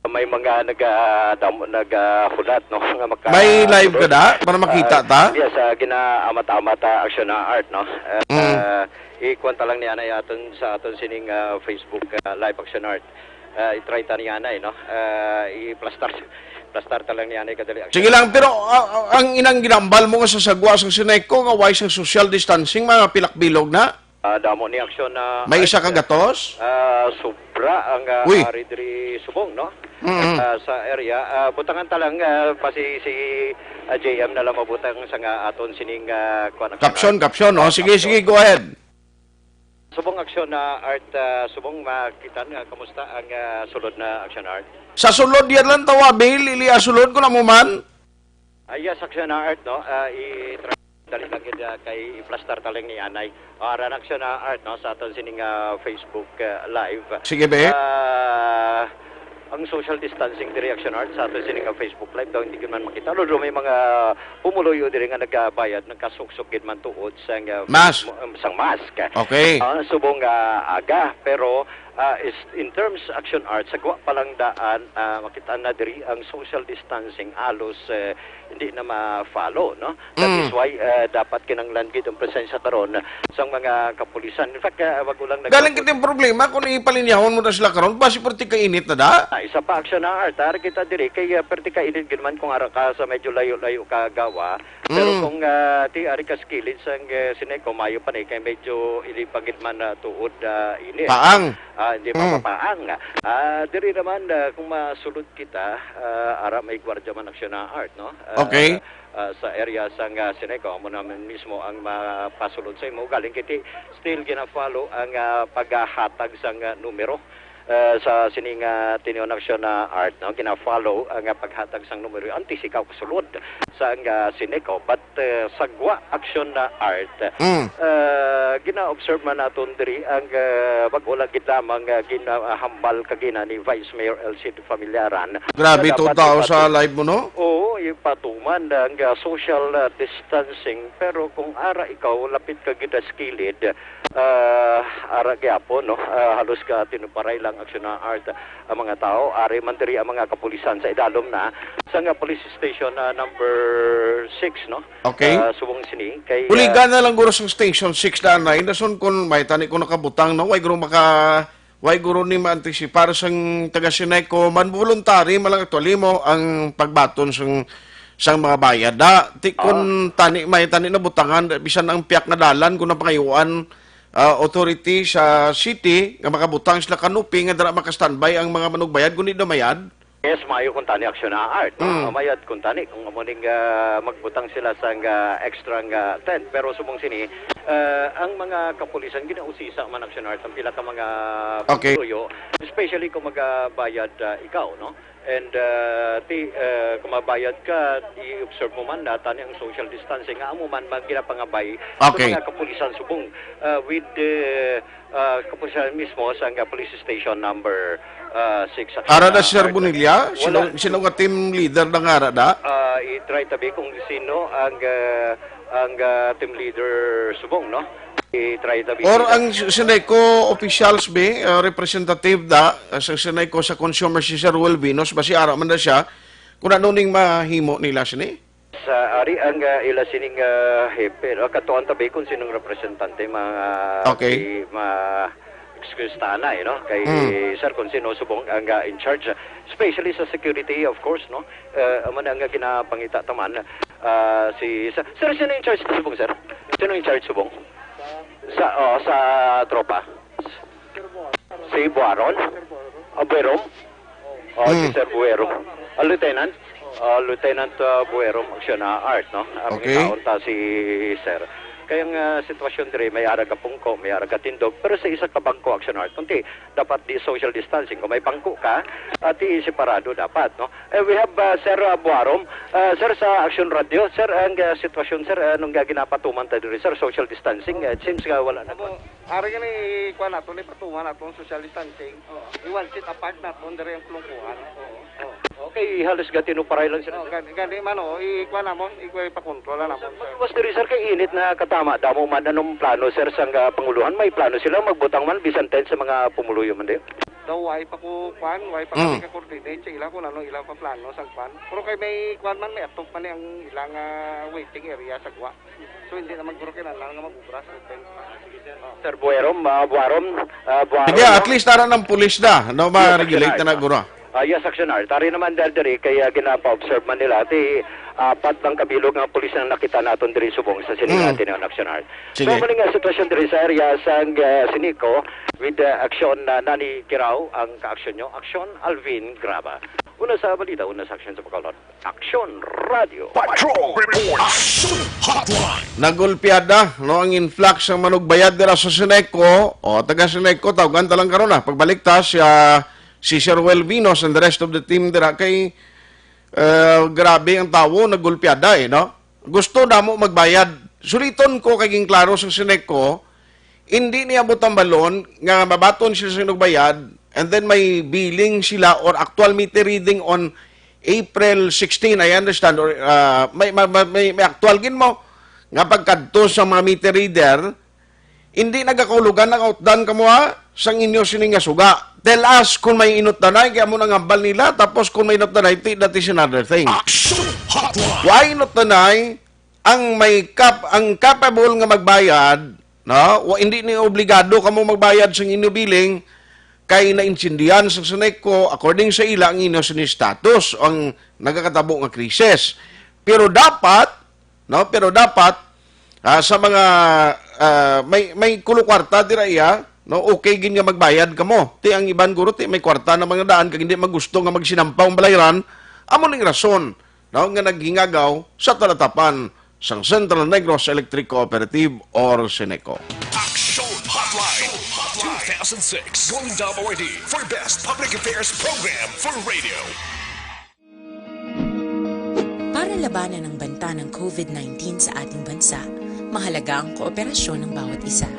May mga naga-, dam-, nagahulat, no, nga maka- May live ka da? Para makita Ah, ta? Yes, ah, ginaamat-amat, ah, Action, ah, Art, no? Ah, Mm. ah, ikuwan ta lang ni anay aton sa aton sining, ah, Facebook, ah, live, Action, Art. Ah, i-try ta ni anay, no? Ah, i-plastar, plastar ta lang ni anay kadali, Action. Sige lang, pero, ah, ah, ang inang ginambal mo nga sa sagwa sang Sineco nga way sang social distancing, mga pilak bilog na? Ah, damo ni, Action, na May isa ka gatos? Ah, sobra ang, ah, Uy. ari diri subong, no? Mm. Ah, sa area. Ah, butangan ta lang, ah, pa si, si, ah, J M na lang mabutang sa nga aton sining, ah, kuwan, Action, Caption, Art. Caption, oh. Ah, Sige, caption. Sige, go ahead. Subong, Action, ah, Art, ah, subong makita nga kamusta ang, ah, sulod na, Action, Art? Sa sulod, yan lang tawa, Bill. Ili, ah, sulod ko na mo man. Ah, yes, Action, ah, Art, no? Ah, i-try dali lang gid, ah, kay i-plastar ta lang ni anay. Ah, aran, Action, ah, Art, no, sa aton sining, ah, Facebook, ah, Live. Sige, be. Ah, ang social distancing diri, Action, Art, sa aton sining, ah, Facebook Live daw hindi gid man makita. Although may mga pumuluyo diri nga nagabayad, nagkasuksok gid man tuod sang, ah, Mask. mo-, um, sang mask. Okay. Ah, subong nga aga, pero, ah, is, in terms, Action, Art, sa gwa pa lang daan, ah, makita na diri ang social distancing halos, eh, hindi na ma-follow, no? That Mm. is why, eh, dapat kinanglan gid ang presensya karon sang mga kapulisan. In fact, eh, wag ko lang nag- Galing kita yung problema kung ipalinyahon mo na sila karon, basi perti ka init na da? Ah, isa pa, Action, ah, Art, ara kita diri kay, eh, perti ka init gid man kung ara ka sa medyo layo-layo ka gawa. Pero Mm. kung, ah, ti ari ka sa kilid sang, eh, Sineco, mayo pa ni kay medyo ili pa gid man na tuod, ah, init. Paang. Ah, hindi Mm. mapapaang. Ah, diri naman, ah, kung masulod kita, ah, ara may gwardiya man, Action, ah, Art, no? Ah, Okay. ah, sa area sang, ah, Sineco, amo naman mismo ang mapasulod sa imo. Galing kiti, still gina-follow ang, ah, paghatag sang, ah, numero. Ah, sa sining, ah, tinion, Action, ah, Art, no? Gina-follow ang, ah, paghatag sang numero. Antes ikaw kasulod sa, ah, Sineco, but, ah, sa gwa, Action, ah, Art, Mm. ah, gina-observe man naton diri ang, ah, wag wala gid lamang, ah, ginahambal kagina ni Vice Mayor Elcid Familiaran. Grabe, Sa dapat tuod tao sa ipatu- live mo, no? Oo, ipatuman ang, ah, social, ah, distancing. Pero kung ara ikaw, lapit ka gid sa kilid, ah, ara gyapon, no? Ah, halos ka tinuparay lang, Action, ah, Art, ang mga tao. Ari man diri ang mga kapulisan sa idalom na sa nga police station, ah, number six, no? Okay. Ah, subong sini kay, Uligan ah, na lang guro sa Station six na anay. Dason kun may tani ko nakabutang, no? Way guro maka, way guro ni maantisipar sang taga Sineco man, voluntary man lang, actually, mo ang pagbaton sang, sang mga bayad. Da, ti kun Ah. tani, may tani na butangan, bisan ang piyak nga dalan, kung napangayuan, ah, authority sa city nga makabutang sila kanopi nga dira maka-standby ang mga manugbayad, kundi daw mayad. Yes, maayo kung tani, Action, ah, Art, no? Mm. Mayad kung tani kung amo ning, ah, magbutang sila sang, ah, extra nga tent. Pero subong sini, ah, ang mga kapulisan ginausisa man, Action, Art, ang pila ka mga Okay. pagtuyo, especially kung magabayad, ah, ikaw, no? And, ah, ti, ah, kung mabayad ka, i-observe mo man na tani ang social distancing nga amo man mag-, ginapangabay sa Okay. mga kapulisan subong, ah, with the, ah, kapulisan mismo sa nga police station number, ah, six, Action, Ara na ah, si Sir Art. Bonilla? Sino, Wala. sino nga team leader na nga ara da? Ah, i-try tabi kung sino ang, ah, ang, ah, team leader subong, no? I-try ta, or ang Seneco officials, be, uh, representative da, uh, sa Seneco sa consumer, si Sir Will Venus, basi ara man na siya, kung ano ning mahimo nila sini? Sa ari ang, uh, ila sining, uh, hepe, no? Katuan ta, be, kung sinong representante, mga, okay, ma-, excuse ta na, eh, no? Kay, hmm, Sir Consino Subong ang, uh, in charge, especially sa security, of course, no? Uh, amo na ang ginapangita taman, uh, si, sa, sir, sino in charge sa Subong, sir? Sino in charge Subong? Sa, oh, sa tropa. Si Buaron? Ah, Buerom? Oh, si, hmm, Sir Buerom. Ah, Lieutenant? Ah, Lieutenant, ah, Buerom, Action, ah, Art, no? Ah, okay. Mangitaon ta si Sir. Kay ang, ah, sitwasyon diri, may ara ka pungko, may ara ka tindog, pero sa isa ka bangko, Action Art, kunti, dapat di social distancing. Kung may bangko ka, at di separado dapat, no? Eh, we have, uh, Sir, uh, Buarom. Uh, sir, sa Action Radio, sir, ang, uh, sitwasyon, sir, uh, nung, uh, ginapatuman ta diri, sir, social distancing, uh, it seems nga wala na. Amo, ari gani, kuha nato ni patuman nato ang social distancing. Oo. I-one seat apart nato diri ang pulungkuhan. Oo. Oo. Okay, halos gatinuparay lang sila, oh, sir. Gani, gani man, oh, i-, kuha namon, i-, ipakontrol lang namon, sir. Mas diri, sir, kay init na katama, damo man, anong plano, sir, sang, uh, panguluhan? May plano sila magbutang man, bisan tent sa mga pumuluyo man, di? Daw, way pa ko, kwan, way pa, mm, kami ka-coordinate sa ila kung ano ila pa plano sa kwan. Pero kay may kwan man, may atop man ni ang ilang, ah, waiting area sa gwa. So, hindi naman guro kinahanglan nga mag-ubra sa open. Oh. Sir Buerom, ah, Buarom, ah, Buarom, sige, no? At least ara ng pulis na, no? Yes, ma-regulate na, Action Art, na, guro. Ah, yes, Action Art. Ari naman dahil diri kay, ah, ginapa-observe man nila, ti apat lang kabilog nga pulis ang nakita naton diri subong sa sini nga, mm, Ateneo, Action Art. Sige. So, mali nga sitwasyon diri sa area sang, ah, Seneco with, ah, aksyon na nani Kiraw ang kaaksyon nyo. Aksyon, Alvin Graba. Una sa balita, una sa aksyon sa Bacolod. Aksyon Radio. Patrol Report. Aksyon Hotline. Nagulpiada, no, ang influx sang manugbayad dira sa Seneco. O, taga Seneco, tawgan ta lang karon na. Pagbalik ta, siya, si Sir Wel Vinos and the rest of the team dira kay, eh, grabe ang tawo, nagulpiada, eh, no? Gusto namo magbayad. Suliton ko kay ginklaro sa Seneco, hindi niya butambalon nga mabaton sila sa nagbayad, and then may billing sila or actual meter reading on April sixteen, I understand, or, ah, may, may, may, may, may actual gid mo nga pagkadto sa mga meter reader, hindi nagakahulugan ang outdan kamo, ha, sang inyo sini nga suga. Tell us kung may inutdanay, kay amo nang hambal nila, tapos kung may inutdanay, ti-, that is another thing. Action Hotline. Why inutdanay ang may kap-, ang capable nga magbayad, no? Wa, hindi ni obligado kamo magbayad sang inyo billing, kay naintindihan sa Seneco, according sa ila, ang inyo sini status, ang nagakatabo nga krisis. Pero dapat, no? Pero dapat, ah, sa mga, ah, may, may kulo kwarta dira iya, no? Okay gid nga magbayad kamo. Ti ang iban guro, ti may kwarta na mga daan, kag hindi magusto nga magsinampaw ang balayran, amo ning rason, no, nga naghingagaw sa talatapan sang Central Negros Electric Cooperative or Seneco. Action Hotline two thousand six Golden Dove Awardee for Best Public Affairs Program for Radio. Para labanan ang banta ng COVID nineteen sa ating bansa, mahalaga ang kooperasyon ng bawat isa.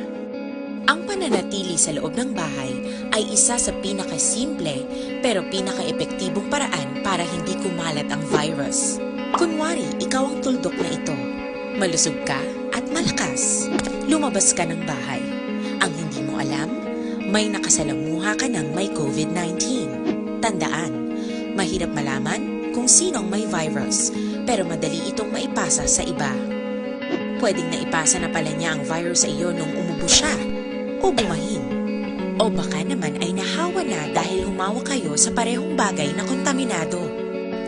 Ang pananatili sa loob ng bahay ay isa sa pinakasimple pero pinakaepektibong paraan para hindi kumalat ang virus. Kunwari, ikaw ang tuldok na ito. Malusog ka at malakas. Lumabas ka ng bahay. Ang hindi mo alam, may nakasalamuha ka ng may COVID nineteen. Tandaan, mahirap malaman kung sino ang may virus, pero madali itong maipasa sa iba. Pwedeng naipasa na pala niya ang virus sa iyo nung umubo siya o bumahin. O baka naman ay nahawa na dahil humawak kayo sa parehong bagay na kontaminado.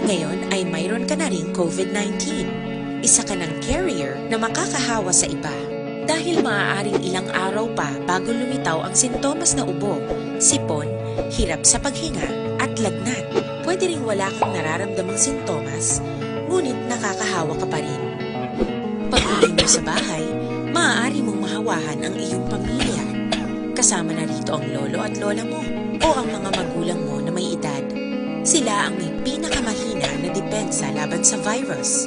Ngayon ay mayroon ka na ring COVID nineteen. Isa ka ng carrier na makakahawa sa iba. Dahil maaaring ilang araw pa bago lumitaw ang sintomas na ubo, sipon, hirap sa paghinga, at lagnat. Pwede ring wala kang nararamdamang sintomas, ngunit nakakahawa ka pa rin. Pag-uwi mo sa bahay, maaari mong mahawahan ang iyong pamilya. Kasama na rito ang lolo at lola mo o ang mga magulang mo na may edad. Sila ang may pinakamahina na depensa laban sa virus.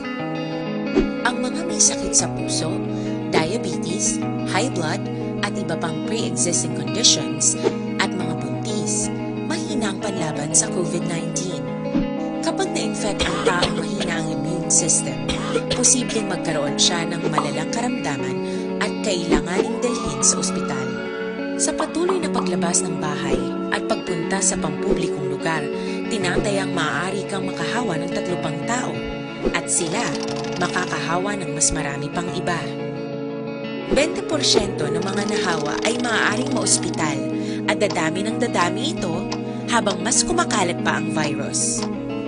Ang mga may sakit sa puso, diabetes, high blood, at iba pang pre-existing conditions, at mga buntis, mahina ang panlaban sa COVID nineteen. Kapag na-infect ang taong mahina ang immune system, posibleng magkaroon siya ng malalang karamdaman at kailanganing dalhin sa ospital. Sa patuloy na paglabas ng bahay at pagpunta sa pampublikong lugar, tinatayang maaari kang makahawa ng tatlo pang tao at sila makakahawa ng mas marami pang iba. Bente porsyento ng mga nahawa ay maaaring maospital at dadami ng dadami ito habang mas kumakalat pa ang virus.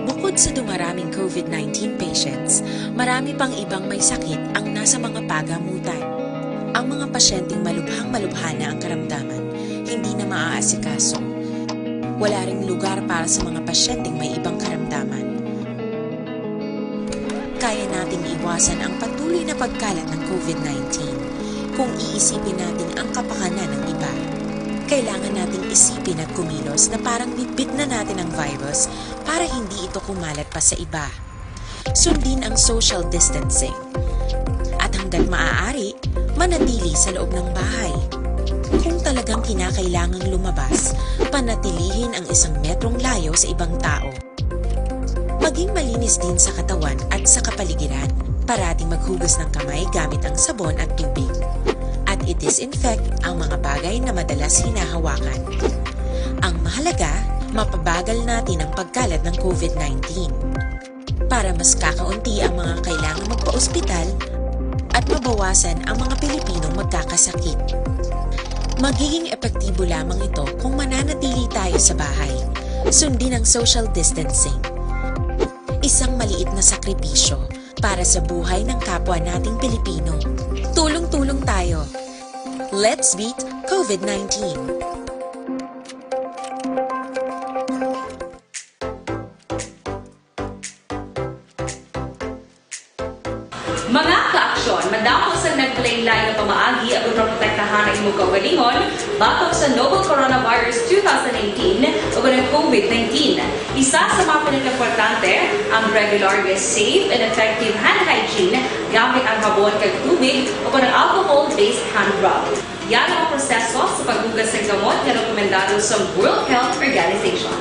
Bukod sa dumaraming COVID nineteen patients, marami pang ibang may sakit ang nasa mga pagamutan. Ang mga pasyenteng malubhang-malubha na ang karamdaman, hindi na maaasikaso. Wala ring lugar para sa mga pasyenteng may ibang karamdaman. Kaya nating iwasan ang patuloy na pagkalat ng COVID nineteen kung iisipin natin ang kapakanan ng iba. Kailangan nating isipin at kumilos na parang bitbit na natin ang virus para hindi ito kumalat pa sa iba. Sundin ang social distancing. At hanggat maaari, manatili sa loob ng bahay. Kung talagang kinakailangang lumabas, panatilihin ang isang metrong layo sa ibang tao. Maging malinis din sa katawan at sa kapaligiran. Parating maghugas ng kamay gamit ang sabon at tubig. At i-disinfect ang mga bagay na madalas hinahawakan. Ang mahalaga, mapabagal natin ang pagkalat ng COVID nineteen. Para mas kakaunti ang mga kailangang magpa-ospital at mabawasan ang mga Pilipinong magkakasakit. Magiging epektibo lamang ito kung mananatili tayo sa bahay. Sundin ang social distancing. Isang maliit na sakripisyo para sa buhay ng kapwa nating Pilipino. Tulong-tulong tayo. Let's beat COVID nineteen. Mga kaaksyon, madamo sang naglain-lain nga pamaagi agud maprotektahan ang imong kaugalingon batok sa novel coronavirus two thousand nineteen ug ang COVID nineteen. Isa sa mga pinakaimportante ang regular nga safe and effective hand hygiene gamit ang habon kag tubig o ang alcohol-based hand rub. Yan ang proseso sa paghugas sa gamot nga rekomendado sa World Health Organization.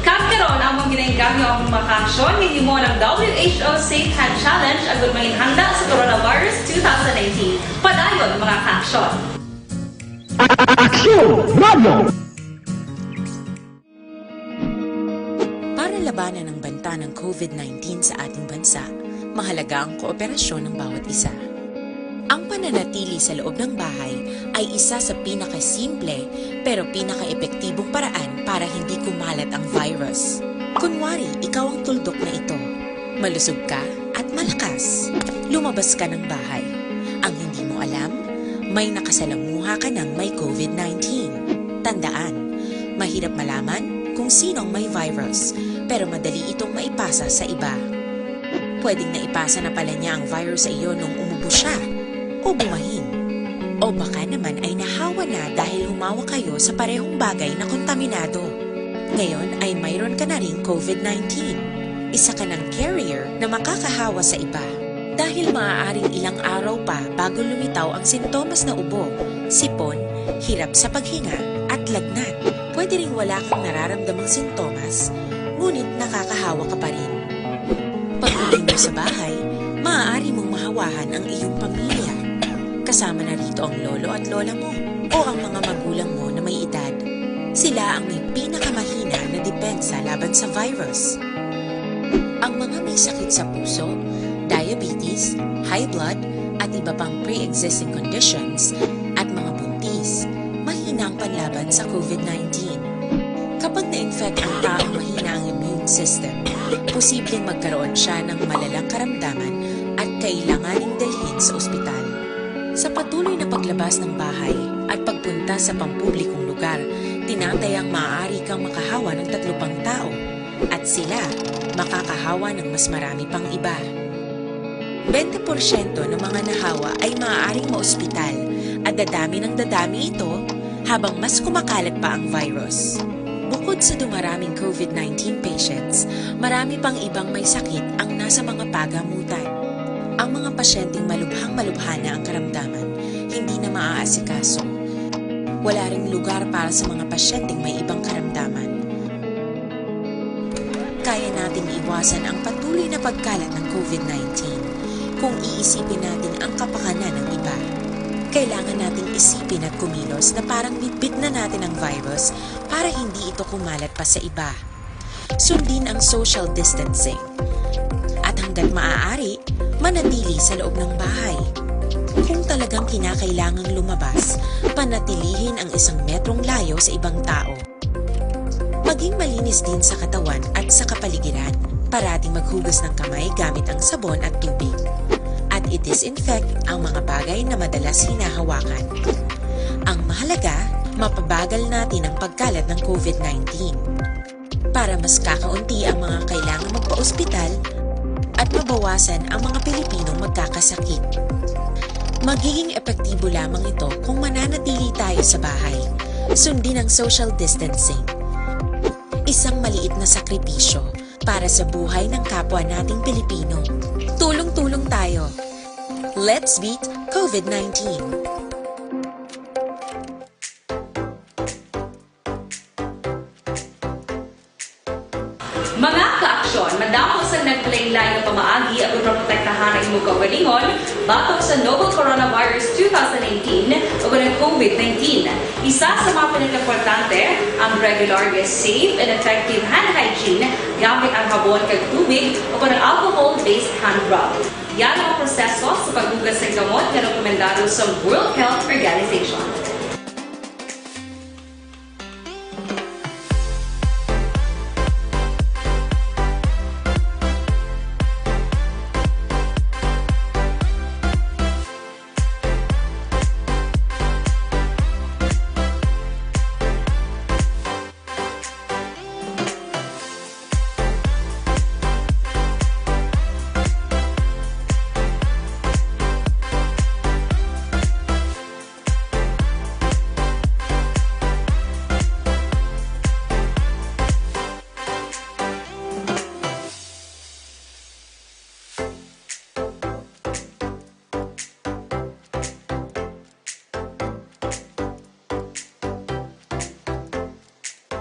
Kag karon, among ginainggangyo ang mga kaaksyon nga himo ng W H O Safe Hand Challenge agud manginhanda sa coronavirus two thousand nineteen. Padayon, mga kaaksyon. Aksyon Radio! Para labanan ang banta ng COVID nineteen sa ating bansa, mahalaga ang kooperasyon ng bawat isa. Ang pananatili sa loob ng bahay ay isa sa pinakasimple pero pinakaepektibong paraan para hindi kumalat ang virus. Kunwari, ikaw ang tuldok na ito. Malusog ka at malakas. Lumabas ka ng bahay. Ang hindi mo alam, may nakasalamuha ka ng may COVID nineteen. Tandaan, mahirap malaman kung sino ang may virus, pero madali itong maipasa sa iba. Pwedeng naipasa na pala niya ang virus sa iyo nung umubo siya o bumahin. O baka naman ay nahawa na dahil humawak kayo sa parehong bagay na kontaminado. Ngayon ay mayroon ka na ring COVID nineteen. Isa ka ng carrier na makakahawa sa iba. Dahil maaaring ilang araw pa bago lumitaw ang sintomas na ubo, sipon, hirap sa paghinga, at lagnat. Pwede ring wala kang nararamdamang sintomas, ngunit nakakahawa ka pa rin. Pag-uwi mo sa bahay, maaari mong mahawahan ang iyong pamilya. Kasama na rito ang lolo at lola mo o ang mga magulang mo na may edad. Sila ang may pinakamahina na depensa laban sa virus. Ang mga may sakit sa puso, diabetes, high blood, at iba pang pre-existing conditions, at mga buntis, mahina ang panlaban sa COVID nineteen. Kapag na-infect ang taong mahina ang immune system, posibleng magkaroon siya ng malalang karamdaman at kailanganing dalhin sa ospital. Sa patuloy na paglabas ng bahay at pagpunta sa pampublikong lugar, tinatayang maaari kang makahawa ng tatlo pang tao at sila makakahawa ng mas marami pang iba. Bente porsyento ng mga nahawa ay maaaring maospital at dadami ng dadami ito habang mas kumakalat pa ang virus. Bukod sa dumaraming COVID nineteen patients, marami pang ibang may sakit ang nasa mga pagamutan. Ang mga pasyenteng malubhang-malubha na ang karamdaman, hindi na maaasikaso. Wala ring lugar para sa mga pasyenteng may ibang karamdaman. Kaya nating iwasan ang patuloy na pagkalat ng COVID nineteen kung iisipin natin ang kapakanan ng iba. Kailangan nating isipin at kumilos na parang bitbit na natin ang virus para hindi ito kumalat pa sa iba. Sundin ang social distancing. At hanggat maaari, manatili sa loob ng bahay. Kung talagang kinakailangang lumabas, panatilihin ang isang metrong layo sa ibang tao. Maging malinis din sa katawan at sa kapaligiran. Parating maghugas ng kamay gamit ang sabon at tubig. At i-disinfect ang mga bagay na madalas hinahawakan. Ang mahalaga, mapabagal natin ang pagkalat ng COVID nineteen. Para mas kakaunti ang mga kailangang magpa-ospital at mabawasan ang mga Pilipinong magkakasakit. Magiging epektibo lamang ito kung mananatili tayo sa bahay. Sundin ang social distancing. Isang maliit na sakripisyo para sa buhay ng kapwa nating Pilipino. Tulong-tulong tayo. Let's beat COVID nineteen. Mga kaaksyon, madamo sang naglain-lain nga pamaagi aron maprotektahan ang imong kaugalingon batok sa novel coronavirus two thousand nineteen o ang COVID nineteen. Isa sa mga pinakaimportante ang regular nga safe and effective hand hygiene gamit ang habon kag tubig o ang alcohol-based hand rub. Yan ang proseso sa paghugas sa gamot nga rekomendado sa World Health Organization.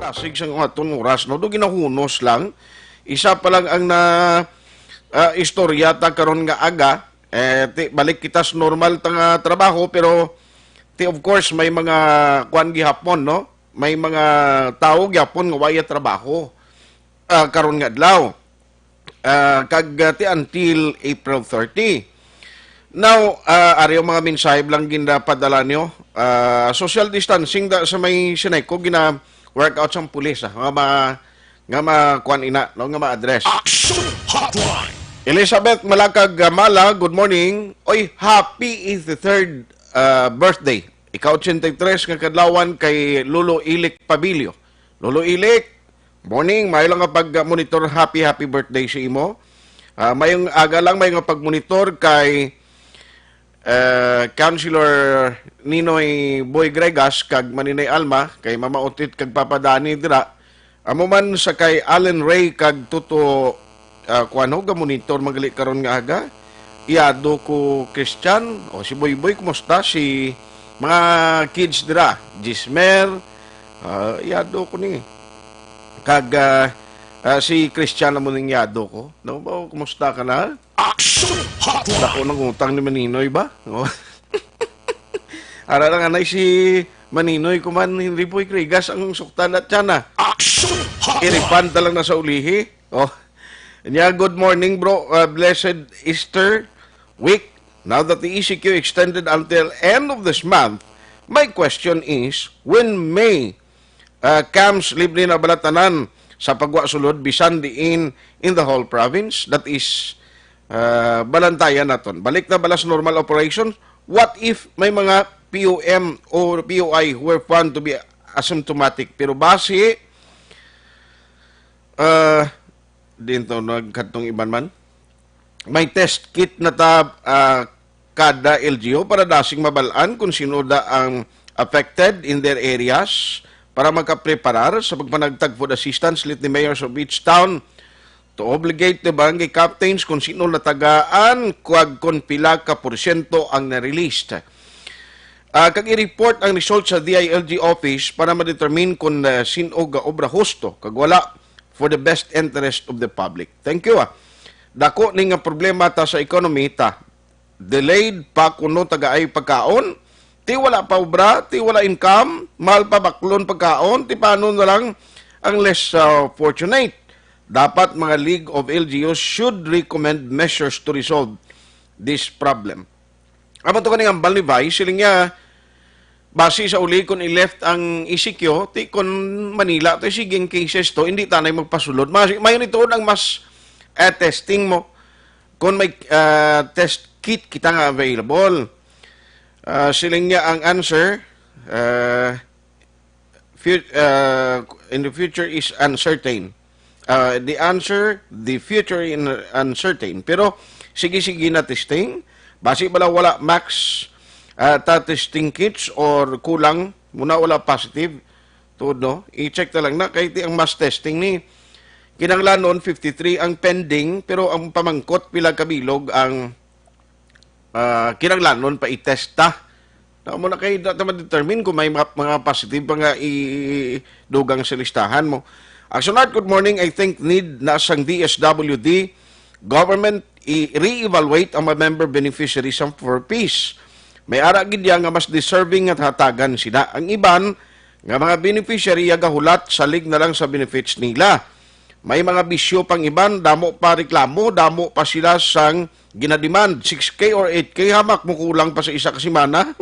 Dasig sa aton oras, no? Do ginahunos lang. Isa pa lang ang na, ah, istorya ta karon nga aga. Eh, ti, balik kita sa normal ta nga trabaho, pero ti, of course, may mga kuan gihapon, no? May mga tawo gihapon nga waya trabaho, ah, karon nga adlaw. Ah, kag, ah, ti until April thirty. Now, ah, ari ang mga mensahe lang ginapadala niyo. Ah, social distancing da sa may Sineco gina-workout sang pulis, ah, nga ma-, nga ma-, kuan ina, no, nga ma-address. Action Hotline. Elizabeth Malacag Gamala, good morning. Oy, happy eighty-third, ah, birthday. Ika-eighty-three nga kadlawan kay Lolo Ilik Pabilio. Lolo Ilik, morning, maayo lang nga pag-monitor. Happy, happy birthday sa imo. Ah, maayong aga lang, maayo nga pag-monitor kay, eh, Councilor Ninoy Boy Gregas kag Maninay Alma, kay Mama Otit kag Papa Dani dira. Amo man sa kay Allen Ray kag Toto, ah, kuan ho, ga-monitor man gali karon nga aga. Iyado ko Christian, o si Boy Boy, kumusta? Si mga kids dira, Jismer, Ah, yado ko ni. Kag, ah, ah, si Christian na mo ning yado ko. No, ba, kumusta ka na? Action Hotline! Dako ng utang ni Maninoy ba? Oh. Ara lang anay si Maninoy kuman, Henry Boy Cregas ang suktan at tiyan na. Action Hotline! I-refund na lang na sa ulihi. Oh. Nya, good morning, bro. Uh, blessed Easter week. Now that the E C Q extended until end of this month, my question is, when may, uh, camps, libre na bala tanan sa pagwa sulod, bisan diin in the whole province? That is, uh, balantayan naton. Balik na bala sa normal operations? What if may mga P O M or P O I who were found to be asymptomatic? Pero basi, uh, din to nagkadtong iban man. May test kit na ta, ah, kada L G U para dasing mabal-an kung sino da ang affected in their areas para makapreparar sa pagpanagtag food assistance, lit ni mayors of each town to obligate the barangay captains kung sino natagaan kag kung pila ka porsyento ang na-released. Ah, kag i-report ang result sa D I L G office para ma-determine kung, ah, sin-o ga obra husto kag wala for the best interest of the public. Thank you, ah. Dako ni nga problema ta sa economy ta. Delayed pa kuno tagaay pagkaon, ti wala pa obra, ti wala income, mahal pa baklon pagkaon, ti paano na lang ang less, ah, fortunate. Dapat mga League of L G Us should recommend measures to resolve this problem. Amo to kaning ambal ni Vice, siling niya, basi sa uli kon i-left ang E C Q, ti kon Manila to, sige ang cases to, hindi tanay magpasulod. Mas, may nituon ang mas, eh, testing mo. Kung may, ah, test kit kita nga available. Ah, siling niya ang answer, ah, fu-, ah, in the future is uncertain. Ah, the answer, the future in uncertain. Pero sige-sige na testing. Basi bala wala max, ah, ta testing kits or kulang muna wala positive. Tuod, no? I-check na lang na kay ti ang mass testing ni kinahanglanon fifty-three ang pending, pero ang pamangkot pila ka bilog ang, ah, kinahanglanon pa i-test ta. Na mo na kay da ta ma-determine kung may mga, mga positive pa nga i-, dugang sa listahan mo. Action Art, good morning. I think need na sang D S W D government i-re-evaluate ang mga member beneficiaries sa four Ps. May ara gid ya nga mas deserving nga hatagan sila. Ang iban nga mga beneficiary ya gahulat salig na lang sa benefits nila. May mga bisyo pang iban, damo pa reklamo, damo pa sila sang ginademand, six K or eight K, hamak mo kulang pa sa isa ka semana.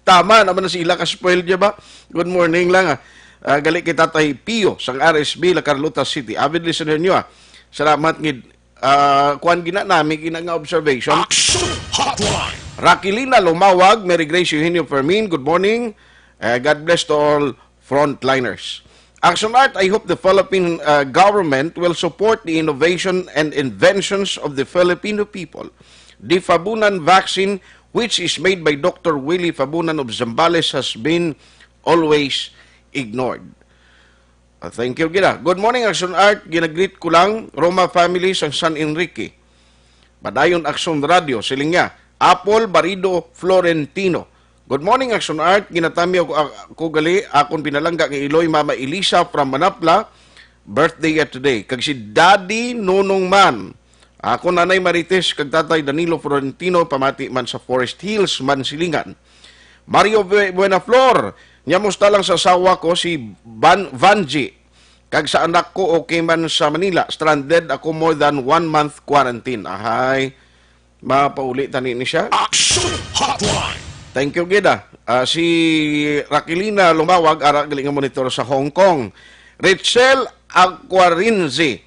Tama naman na sila ka spoiled niya ba? Good morning lang, ah. Ah, gali kay Tatay Pio sang R S B La Carlota City. Avid listener niyo, ah. Salamat ngid, ah, kuan gina nami gina nga observation. Action Hotline! Rakilina Lumawag, Mary Grace Eugenio Fermin, good morning. Eh, God bless to all frontliners. Action Art, I hope the Philippine, uh, government will support the innovation and inventions of the Filipino people. The Fabunan vaccine, which is made by Doctor Willie Fabunan of Zambales, has been always ignored. Uh, thank you, gina. Good morning, Action Art. Ginagreet ko lang, Roma family sa San Enrique. Padayon Action Radio, siling niya. Apple Barido Florentino. Good morning, Action Art. Ginatami ako, ako gali, akon pinalangga nga iloy, Mama Elisa from Manapla. Birthday yet today. Kag si Daddy Nonong Man. Ako Nanay Marites kag Tatay Danilo Florentino, pamati man sa Forest Hills, Mansilingan. Mario Bu-, Buenaflor, niya musta lang sa asawa ko si Van-, Vanji. Kag sa anak ko, okay man sa Manila. Stranded ako more than one month quarantine. Ahay, mapauli tani ni siya. Action Hotline! Thank you, gid, ah. Ah, si Raquelina Lumawag, ara gali nga monitor sa Hong Kong. Rachel Aquarinzi,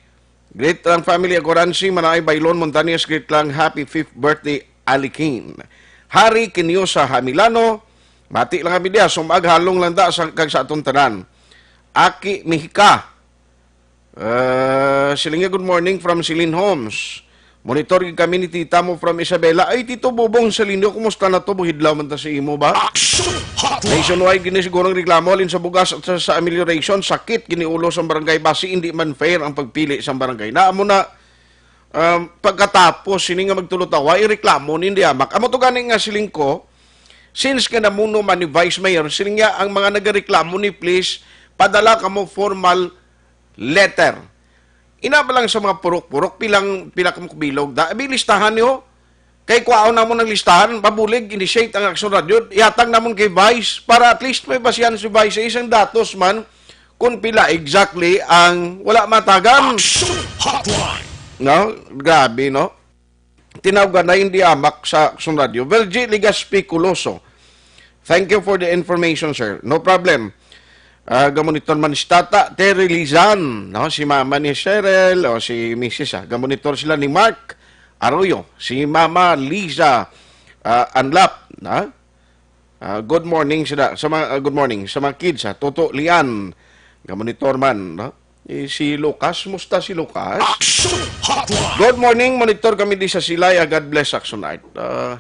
greet lang family Aquarinzi, Manaay Bailon, Montañas, greet lang happy fifth birthday, Alikin. Harry Kinyosa Hamilano, mati lang kami diya, sumag halong lang da sa, kag sa atong tanan. Aki Mihika, ah, siling niya, "Good morning from Celine Homes. Monitor gid kami ni tita mo from Isabela." Ay, Tito Bubong Celine, kumusta na to? Buhidlaw man ta sa imo ba? Action Hotline! Nationwide gini siguro ang reklamo, halin sa bugas at sa, sa amelioration, sakit gini ulo sa barangay. Basi hindi man fair ang pagpili sa barangay. Na amo na, um, pagkatapos, sini nga magtulotawa, ireklamo ni hindi amak. Amo to gani nga siling ko, Since nga namuno man ni Vice Mayor, siling niya ang mga nagareklamo ni, please, padala kamo formal letter. Ina ba lang sa mga purok-purok, pilang, pila ka mo kabilog? Da, abi, listahan niyo. Kay kwaon namon ang listahan, mabulig, initiate ang Aksyon Radyo, ihatag namon kay Vice para at least may basihan si Vice sa isang datos man kung pila exactly ang wala matagan. Action Hotline. No? Grabe, no? Tinawgan na hindi amak sa Aksyon Radyo. Virgie Legaspi Coloso. Thank you for the information, sir. No problem. Ah, gamonitor man si Tata Terry Lizan, no? Si Mama ni Cheryl o si Missus, ah. Gamonitor sila ni Mark Arroyo, si Mama Liza, ah, Anlap, na? Ah, good morning sila sa mga, ah, good morning sa mga kids, ha. Toto Lian, gamonitor man, no? Eh, si Lucas, musta si Lucas? Action Hotline. Good morning, monitor kami di sa Silay, ah, God bless Action Art. Ah,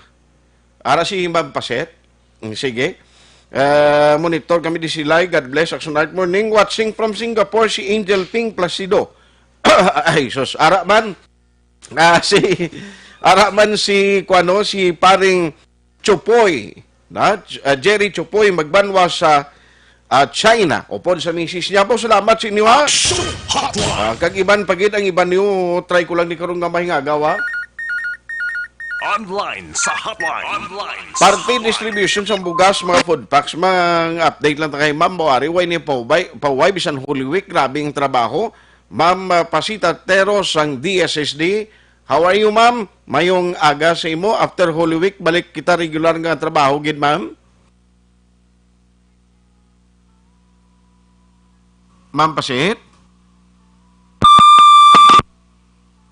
ara si Ma'am Paset. Mm, sige. Ah, monitor kami di Silay, God bless Action Art. Morning, watching from Singapore, si Angel Ping Placido. Ay, sus, ara man. Ah, si, ara man si, kuano, si paring Chupoy, na? J-, ah, Jerry Chupoy, magbanwa sa, ah, China. Upod sa misis niya po. Salamat sa inyo, ha? Action Hotline. Ah, kag iban pa gid ang iban niyo, try ko lang ni karong nga mahingagaw, ha? Online sa hotline. Online sa Party hotline. Distribution sa bugas, mga food packs, mga update lang ta kay Ma'am Boari, way ni Paway, Paway, bisan Holy Week, grabe ang trabaho. Ma'am, ah, Pasita Teros sang D S S D. How are you, ma'am? Mayong aga sa imo. After Holy Week, balik kita regular nga trabaho gid, ma'am. Ma'am Pasit?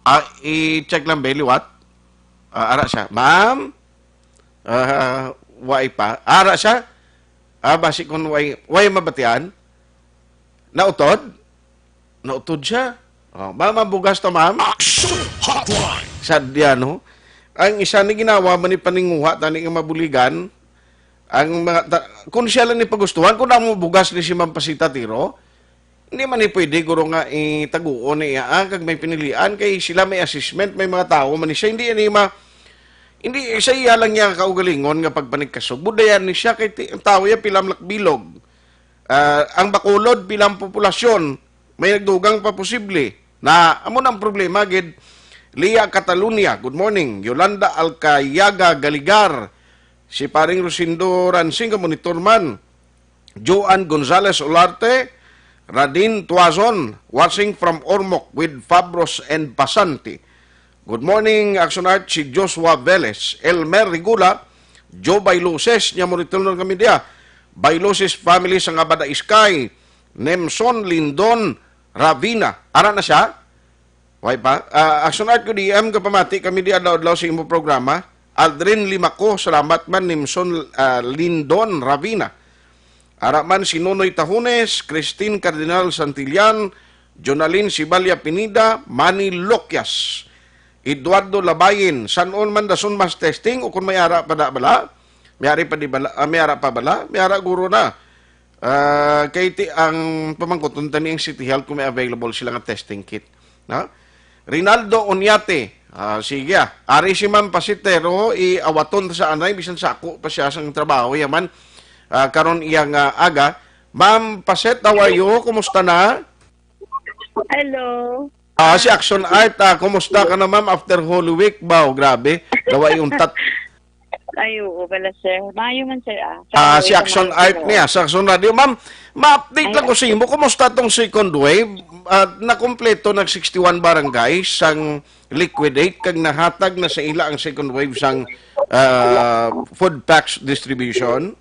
Ah, i-check lang ba, liwat? Ah, ara siya. Ma'am? Ah, way pa. Ara siya? Ah, basi kung way, way mabatian? Nautod? Nautod siya. Oh, ma'am, ang bugas to, ma'am. Action Hotline. Sadya, no? Ang isa ni ginawa man ni paninguha tani nga mabuligan, ang mga ta-, kung siya lang ni pagustuhan, kung amo bugas ni si Ma'am Pasita Tiro, hindi man ni pwede, guro, nga itaguon niya, ah, kag may pinilian, kay sila may assessment, may mga tao man ni siya, hindi ni ma-, hindi sa iya lang niya kaugalingon nga pagpanikasog. Budayan ni siya, kay ti-, ang tao ya pila malakbilog. Ah, ang Bacolod bilang populasyon, may nagdugang pa posible na amo nang problema gid. Lia Catalunya, good morning. Yolanda Alcayaga Galigar, si Paring Rosindo Ransing, ka monitor man. Joan Gonzalez Olarte, Radin Tuazon, watching from Ormoc with Fabros and Pasanti. Good morning, Action Art, si Joshua Velez, Elmer Rigula, Joe Bailuses, niya mo rin kami diya. Bailuses family sa Ngabada Iskay, Nemson Lindon Ravina. Ara na siya? Way pa? Ah, Action Art, ko D M, kapamati kami di adlaw-adlaw sa imo programa. Aldrin Limaco, salamat man, Nemson, ah, Lindon Ravina. Ara man si Nonoy Tahones, Christine Cardinal Santillan, Jonalyn Sibalia Pinida, Manny Loquias, Eduardo Labayin, san-on man dason mas testing o kung may ara pa da bala? May ari pa di bala? Ah, may ara pa bala? May ara guro na. Ah, kay ti ang pamangkuton tani ang City Health kung may available sila nga testing kit. Na? Rinaldo Oñate, ah, sige, ah. Ari si Ma'am Pasitero, i-awaton ta sa anay, bisan sa ako pa siya sang trabaho, yaman. Ah, karon iya nga aga. Ma'am Paset, how are you? Kumusta na? Hello. Ah, si Action Art, ah, kumusta ka na, ma'am, after Holy Week? Baw, grabe. Dawa yung tat-, Ay, oo, bala, sir. Maayo man, sir, ah. Ah, si Action Art niya, sa Action Radio. Ma'am, ma-update lang ko sa imo. Kumusta tong second wave? At nakumpleto ng sixty-one barangays ang liquidate kag nahatag na sa ila ang second wave sang, ah, food packs distribution?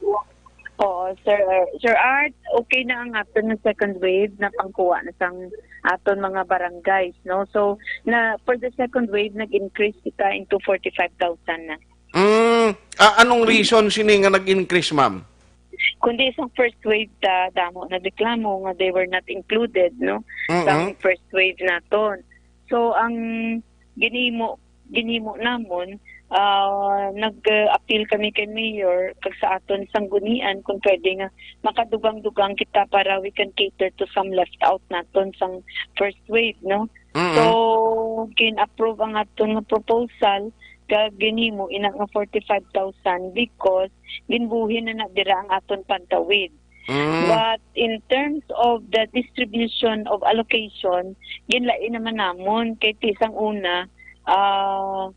Oo, sir. Sir Art, okay na ang aton nga second wave na pangkuha na sang aton mga barangays, no? So, na, for the second wave, nag-increase kita into forty-five thousand na. Mm, ah, anong reason sini nga nag-increase, ma'am? Kundi sa first wave ta, damo nagreklamo nga they were not included, no? Mm-mm. Sa first wave naton. So, ang ginimo, ginimo namon, ah, nag-appeal kami kay Mayor kag sa aton sanggunian kung pwede nga makadugang-dugang kita para we can cater to some left out naton sang first wave, no? Mm-mm. So, gin-approve ang aton nga proposal kag ginhimo ina nga forty-five thousand because ginbuhin na na dira ang aton pantawid. Mm. But in terms of the distribution of allocation, ginlain naman namon kay ti sang una, ah,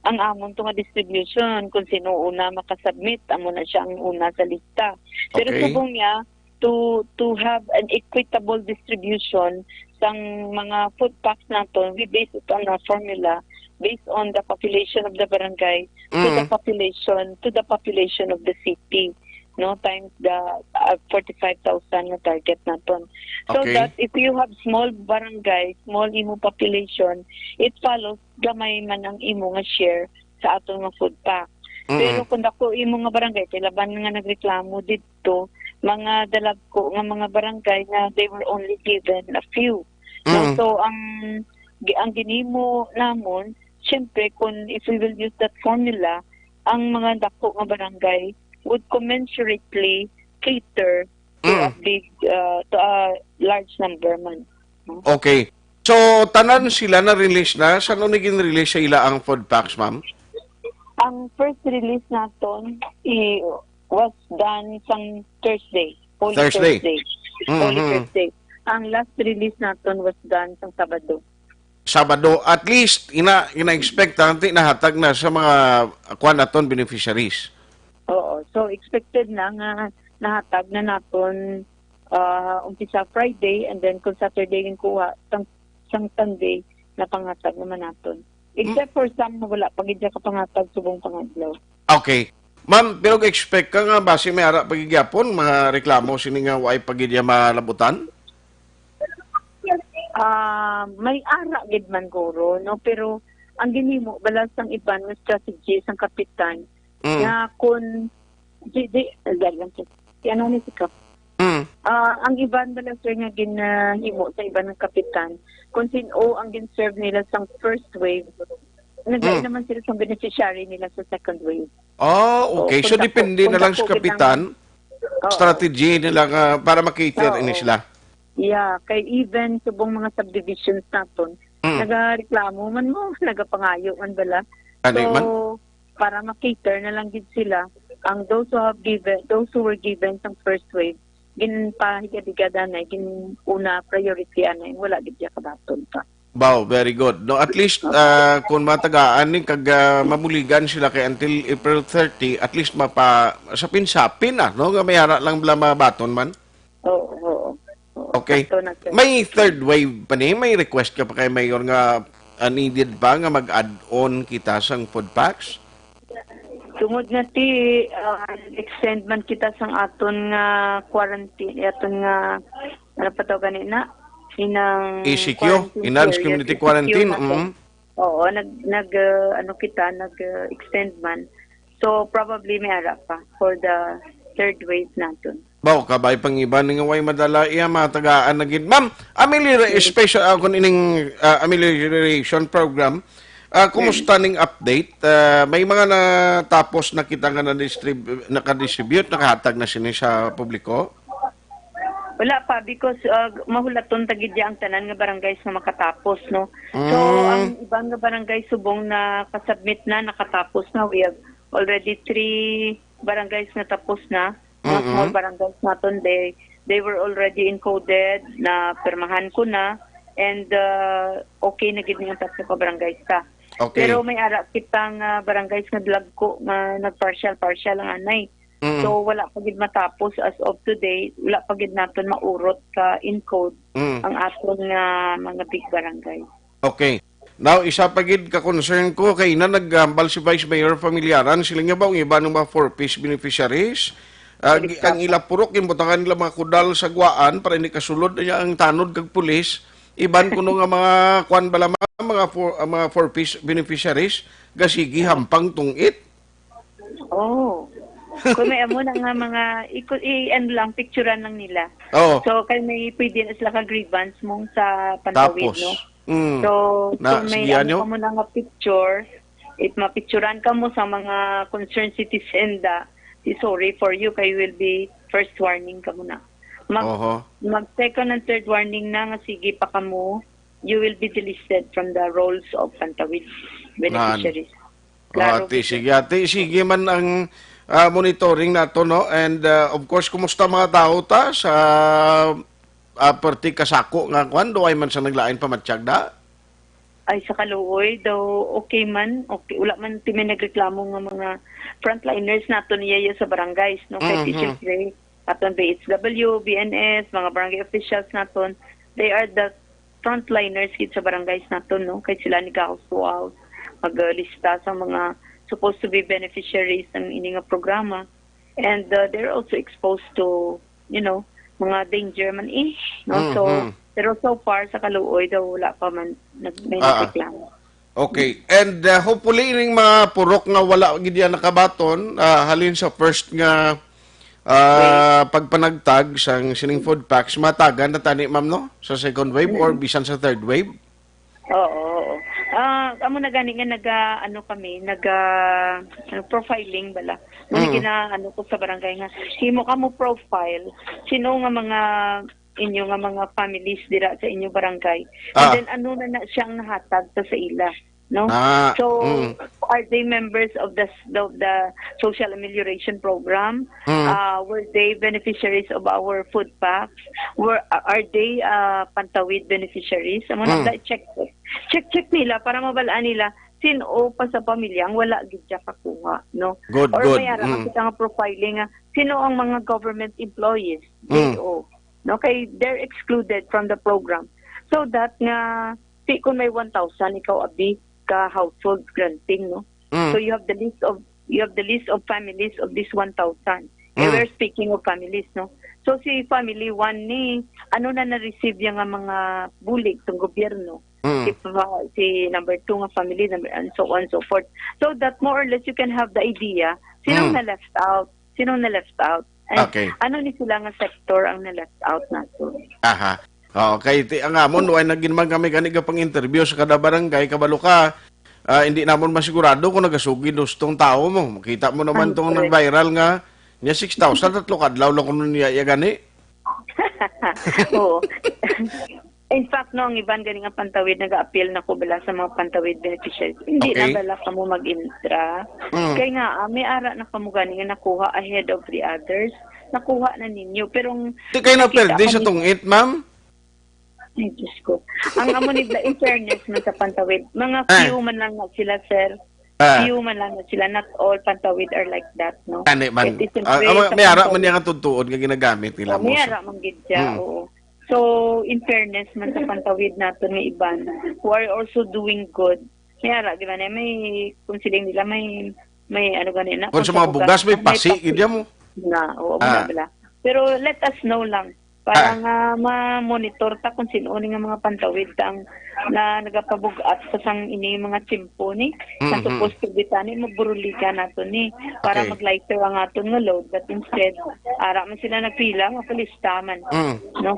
ang amon to nga distribution, kung sino una makasubmit, amo na siya ang una sa lista. Pero Okay. subong niya, to, to have an equitable distribution sang mga food packs naton, we base it on a formula based on the population of the barangay to the Mm. population, to the population of the city, no, times the, uh, forty-five thousand na target naton. So Okay. that if you have small barangay, small imo population, it follows gamay man ang imo nga share sa aton nga food pack. Mm. Pero kung dako imo nga barangay, kay laban nga nagreklamo didto, mga dalagko nga mga barangay nga they were only given a few. No? Mm. So, ang, ang ginhimo namon, syempre, kung if we will use that formula, ang mga dako nga barangay would commensurately cater to a Mm. big, uh, to a large number man. Okay. So, tanan sila na-release na? San-o ni gin-release sa ila ang food packs, ma'am? Ang first release naton i-, was done sang Thursday. Holy Thursday. Thursday. Holy Mhm. Thursday. Ang last release naton was done sang Sabado. Sabado. At least, ina, ina-expect, ah, ti nahatag na sa mga, ah, kwan naton beneficiaries. Oo. So, expected na nga nahatag na naton, ah, umpisa Friday, and then kung Saturday yung kuha, sang, sang Sunday, napanghatag naman naton. Except for some na wala pa gid siya kapangatag subong pangadlaw. Okay. Ma'am, pero expect ka nga basi may ara pa gid gyapon mga reklamo sini nga way pa gid ya malabutan? Ah, may ara gid man guro, no? Pero ang ginhimo bala sang iban nga strategy sang kapitan Mm. nga kun di, di, dali lang, sir. Si ano ni si Kap? Mm. Ah, ang iban bala, sir, nga ginahimo sa iban nga kapitan, kung sin-o ang gin-serve nila sang first wave, naglain Mm. naman sila sang beneficiary nila sa second wave. Ah, Oo, okay. So, kung dako, depende kung na lang sa dako gid ang kapitan, Oo. strategy nila nga para ma-cater Oo. ini sila. Yeah, kay even subong mga subdivisions naton, Mm. nagareklamo man mo, nagapangayo man bala. Ani So, man? para ma-cater na lang gid sila, ang those who have given, those who were given sang first wave, ginpahigad-higad anay, gin-una priority anay, wala gid siya kabaton pa. Wow, very good. No, at least, ah, kung matagaan ni kag, ah, mabuligan sila kay until April thirty, at least mapa-, sapin-sapin na, no, nga may ara lang bala mabaton man. Oo, oo, oo. Okay. Sakto na, sir. May third wave pa ni, may request ka pa kay Mayor nga, ah, needed pa nga mag-add on kita sang food packs? Tungod nga ti, ah, extend man kita sang aton nga quarantine, aton nga, ano pa to gani na? Inang E C Q, quarantine Enhanced period, Community E C Q Quarantine, natin. Mm. Oo, nag, nag, ah, ano kita, nag, ah, extend man. So, probably may ara pa for the third wave naton. Baw, kabay pang iban nga way madala iya, matagaan na gid. Ma'am, ameliora-, Yes. special, ah, kun ining, ah, amelioration program, ah, kumusta Mm. ning update? Ah, may mga natapos na kita nga na-distrib-, nakadistribute, nakahatag na sini sa publiko? Wala pa, because, ah, mahulaton ta gid ya ang tanan nga barangays nga makatapos, no? So, Mm. ang iban nga barangay subong nakasubmit na, nakatapos na. We have already three barangays nga tapos na, mga Mm-mm. small barangays naton, they, they were already encoded, na pirmahan ko na, and, ah, okay na gid ning tatlo ka barangays ta. Okay. Pero may ara kitang, ah, barangays nga dalagko nga nag-partial-partial ang anay. Mm. So, wala pa gid matapos as of today, wala pa gid naton maurot ka encode Mm. ang aton nga mga big barangay. Okay. Now, isa pa gid ka concern ko kay na naghambal si Vice Mayor Familiaran, sila nga ba ang iba ng mga four Ps beneficiaries? Ah, gi-, ang Exacto. ila purok, ginbutangan nila mga kudal sa guwaan para hindi kasulod niya ang tanod kag pulis. Iban kuno nga mga kwan bala, mga, mga four, ah, mga four Ps beneficiaries, gasigi hampang tungit. Oh. Kung may amo na nga mga, iku-, i-, ano lang, picturean lang nila. Oo. So, kay may pwede na sila ka-grievance mong sa Pantawid, Tapos, no? Mm. So, Na, kung may sige, ano ano? ka mo na nga picture, it mapicturean ka mo sa mga concerned citizen da, si sorry for you, kay you will be first warning ka mo na. Mag, Oho. mag second and third warning na nga sige pa ka mo, you will be delisted from the rolls of Pantawid Nan. beneficiaries. Klaro, Ate, sige, ate. Sige man ang, ah, monitoring nato, no? And, ah, of course, kumusta mga tao ta sa, ah, perti ka sako nga kwan? Duay man sa naglain pamatsyag da? Ay, sa Kaluoy daw, okay man. Okay, wala man ti may nagreklamo nga mga frontliners nato niya sa barangays, no? Kay Mhm. Teachers Day, aton B H W, B N S, mga barangay officials naton, they are the frontliners gid sa barangays naton, no? Kay sila ni house to house, maglista sa mga supposed to be beneficiaries ng ini nga programa. And, uh, they're also exposed to, you know, mga danger man eh, no? So, Mhm. pero so far sa Kaluoy daw wala pa man nag-, may Ah, ah. nagreklamo. Okay. And, uh, hopefully, ining mga purok nga wala gid yan nakabaton, ah, halin sa first nga, ah, pagpanagtag sang sining food packs, matagan na tani, ma'am, no? Sa second wave or Mm. bisan sa third wave? Oo, oo. Ah, amo na gani nga naga, ano kami, naga, ano, profiling bala. Muna Mm. gina, ano ko sa barangay nga, himo ka mo profile, sino nga mga inyo nga mga families dira sa inyo barangay. And Ah. then, ano na, na siyang nahatag sa, sa ila, no? Ah, So, mm. are they members of the, of the social amelioration program? Mm. Uh, were they beneficiaries of our food packs? Were, are they, uh, Pantawid beneficiaries? Amo na Mm. check, check, check nila para mabalaan nila sino pa sa pamilya ang wala gid siya kakuha, no? Good, Or good. May ara Mm. kita nga profiling nga sino ang mga government employees, Mm. J O, no? Kay they're excluded from the program. So that nga, si, kung may one thousand ikaw abi ka household granting, no? Mm. So you have the list of, you have the list of families of this one thousand. And Mm. we're speaking of families, no? So si family one ni, ano na na-receive yung nga mga bulig sa gobyerno. Mm. Si, pa- si number two nga family, number, and so on and so forth. So that more or less you can have the idea sinong Mm. na-left out, sinong na-left out. And Okay. ano ni sila nga sector ang na-left out nato? Aha. Okay, ti ang amon, wala na gid man kami gani ka pang-interview sa kada barangay, kabalo ka. Ah, hindi namon masigurado kung nagasugid hustong tao mo. Makita mo naman Ang tong correct. nag-viral nga niya six thousand, tatlo kadlaw lang kuno niya iya gani. Oo. In fact, no, ang iban gani nga Pantawid nag-appeal na ko bala sa mga Pantawid beneficiaries. Hindi Okay. na bala kamo mag-intra. Mm. Kay nga, ah, may ara na kamo gani nga nakuha ahead of the others. Nakuha na ninyo. Pero ang Di kayo nakita naperde ko sa ni- tungit, ma'am? Ay, Diyos ko. Ang amo ni, in fairness man sa Pantawid, mga Ah. few man lang na sila, sir. Ah. Few man lang na sila. Not all Pantawid are like that, no? Gani man. Kasi siyempre, Ah, ah, sa may ara man Pantawid, niya nga tutuon nga ginagamit nila oh, mo may sa ara man gid siya, Hmm. oo. So, in fairness man sa Pantawid naton nga iban, who are also doing good, may ara, di ba, na may counseling nila, may, may ano gani na, Kung sa kung mga sa bugas, bugas, may may pasi, pasi. gid yan mo. Na, oo, Ah. wala, wala. Pero let us know lang. Para Ah. nga ma-monitor ta kung sino ni nga mga Pantawid ta ang na nagapabug-at sa sang ini mga tiyempo ni. Na Mhm. supposed to be tani, maburuligan nato ni. Para Okay. mag-lighter ang aton nga load. But instead, ara man sila nagpila, mapalista man. Mm. No?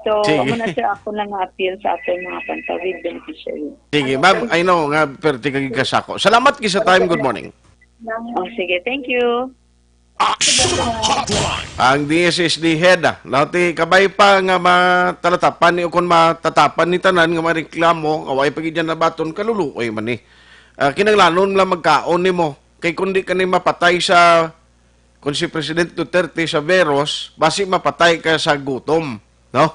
So, Sige. amo na, sir, ako lang nga appeal sa aton mga Pantawid beneficiary. Sige, Ano, ma'am, sir? I know nga, pero tika gid ka sako. Salamat gid sa time. Good morning. Oh, sige, thank you. Action Hotline. Ang D S S D head, ah, no, ti kabay pa nga matalatapan ni o kung matatapan ni tanan nga mareklamo, nga way pa gid yan nabaton, kaluluoy man ni. Ah, kinahanglanon lang magkaon nimo. Kay kung di ka ni mapatay sa, kung si President Duterte sa virus, basi mapatay ka sa gutom, no?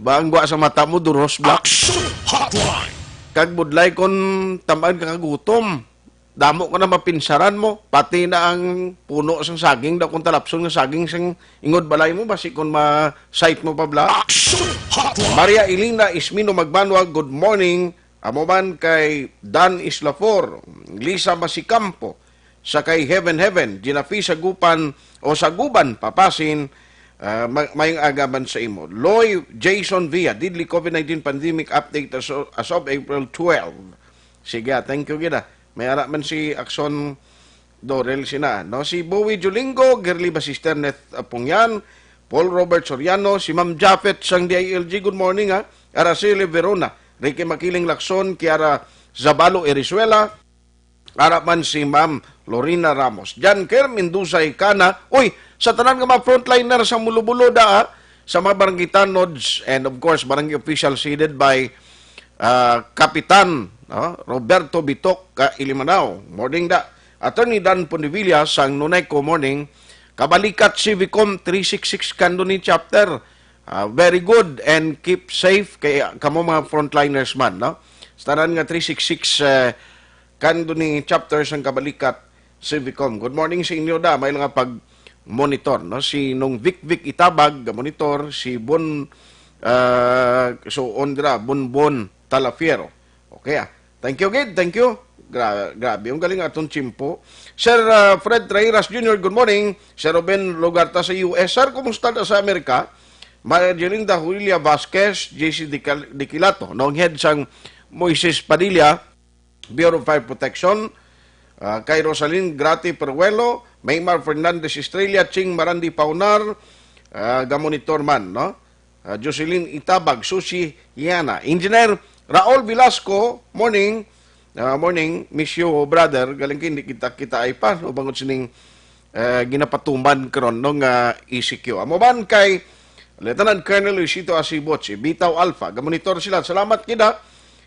Ba ang gwa sa mata mo, duros, black? Action Hotline. Kag budlay kung tamaan ka kagutom. Damo ka na mapinsaran mo, pati na ang puno sang saging, daw kung talapson nga saging sang ingod balay mo, basi kung ma-sight mo pa bala. Action Hotline. Maria Elena Ismino Magbanwa, good morning. Amo man kay Dan Islafor, Lisa Masicampo, sa kay Heaven Heaven, Ginafi Sagupan o Saguban, Papasin, ah, ma-, mayong aga man sa imo. Loy Jason Villa, deadly COVID nineteen pandemic update as of, as of April twelve. Sige, ah, thank you gid, ah. May ara man si Akson Dorel sina, no? Si Bowie Julingo, Girly Basister, Neth Apungyan, Paul Robert Soriano, si Ma'am Japhet sang D I L G, good morning, ah. Araceli Verona, Ricky Makiling Lacson, Kiara Zabalo Erizuela, ara man si Ma'am Lorena Ramos. Jan Ker Mendoza Icana, uy, sa tanan nga mga frontliner sa Mulo-Bulo da, ah, sa mga barangay tanods, and of course, barangay officials headed by ah, Kapitan no? Roberto Bitok ka Ilimanao. Morning da. Attorney Dan Pondevilla sang Nuneco, morning. Kabalikat Civicom three six six Candoni Chapter. Ah, very good and keep safe kay, ah, kamo mga frontliners man, no? Sa tanan nga three six six, eh, Candoni Chapter sang Kabalikat Civicom. Good morning sa inyo da. May nga pag-monitor, no? Si Nung Vic Vic Itabag, ga-monitor, si Bon, ah, so, Ondra, Bonbon Talafiero. Okay, ah. Thank you, gid. Thank you. Gra-, grabe, ang galing aton tiyempo. Sir, ah, Fred Trairas Junior, good morning. Sir Ruben Lugarta sa U S. Sir, kumusta na sa Amerika? Marjolinda Julia Vasquez, J C Dical-, Diquilato, nong head sang Moises Padilla, Bureau of Fire Protection, ah, kay Rosalyn Grati Peruelo, Maymar Fernandez Estrella, Ching Marandi Paunar, ah, gamonitor man, no? Ah, Jocelyn Itabag, Susi Yana. Engineer Raul Velasco, morning. Ah, morning, miss you, brother. Galing kay hindi kita kita ay pa, no? Bangod sining, eh, ginapatuman karon, no, nga E C Q. Amo man kay Lieutenant Colonel Luisito Asibot, si Bitaw Alpha. Gamonitor sila. Salamat kita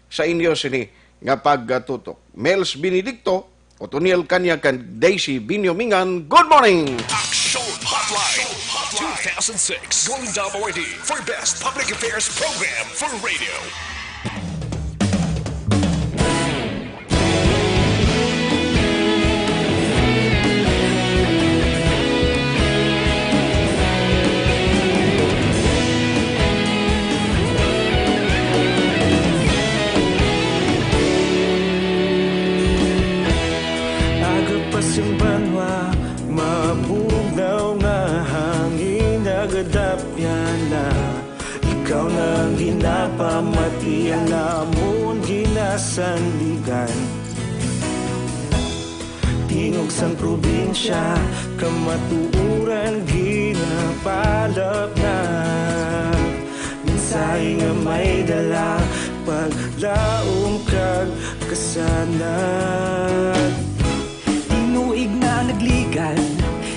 sa inyo sini nga pagtutok. Mels Benedicto, Otoniel Kanya, kag Daisy Binyomingan. Good morning! Action Hotline two thousand six Golden Dome Awardee for Best Public Affairs Program for Radio. Aga pa sing banwa, mabugnaw nga hangin nagadapyan na. Ikaw na ang ginapamati, ang amon ginasandigan. Tingog sang probinsya, kamatuoran ginapalapnat. Mensahe nga may dala, paglaom kag kasanag. Tinuig na nagligan,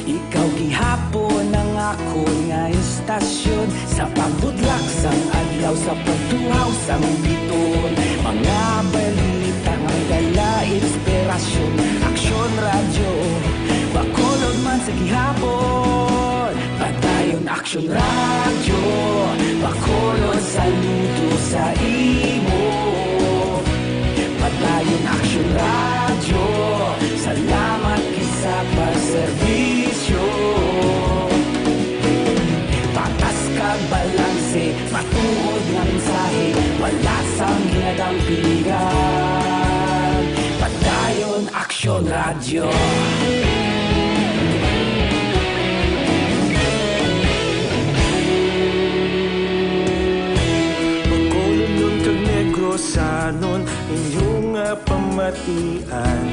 ikaw gihapon ang akon nga istasyon. Sa pagbudlak sang adlaw, sa pagtuhaw sang biton, mga balita nga dala inspirasyon. Aksyon Radyo, Bacolod man sa gihapon. Padayon Aksyon Radyo, Bacolod, saludo sa imo. Padayon Aksyon Radyo, salamat gid sa pagserbisyo. Patas kag balanse, matuod nga mensahe, wala sang ginadampigan. Padayon Aksyon Radyo. Bacolodnon kag Negrosanon, inyo nga pamatian.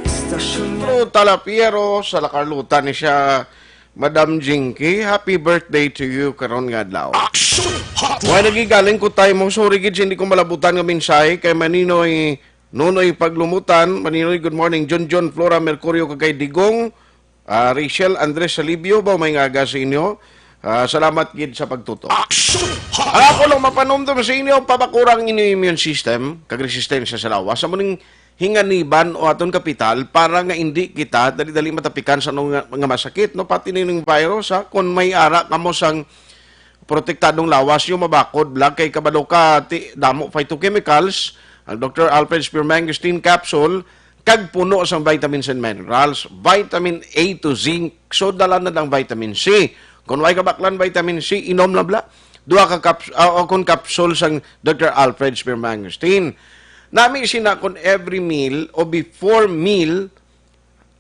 Stasyon nga Pedro Talapiero, sa La Carlota ni siya, Madam Jinky, happy birthday to you karon nga adlaw. Action Hotline! Wala, nagigaling ko tayo mo. Sorry gid, hindi ko malabutan nga mensahe kay Maninoy Nonoy Paglumutan. Maninoy, good morning. John John, Flora, Mercurio, kag kay Digong. Ah, Rachel Andres Salibio, ba may nga aga sa inyo? Ah, salamat gid sa pagtutok. Action Hotline! Ang ako lang mapanumdum sa inyo, pabakurang inyo immune system, kag resistensya sa lawas. Sa muning hinganiban o aton kapital para nga indi kita dali-dali matapikan sa ano nga, nga masakit, no? Pati na yung virus, ha? Kung may ara kamo sang protektadong lawas, yung mabakod, blag, kay kabalo ka, ti, damo phytochemicals, ang Doctor Alfred Spear Mangosteen capsule, kag puno sang vitamins and minerals, vitamin A to zinc, so dala na lang vitamin C. Kung way kabaklan vitamin C, inom na bla. Duha ka caps-, ah, o kung capsule sang Doctor Alfred Spear Mangosteen. Nami sina kung every meal o before meal,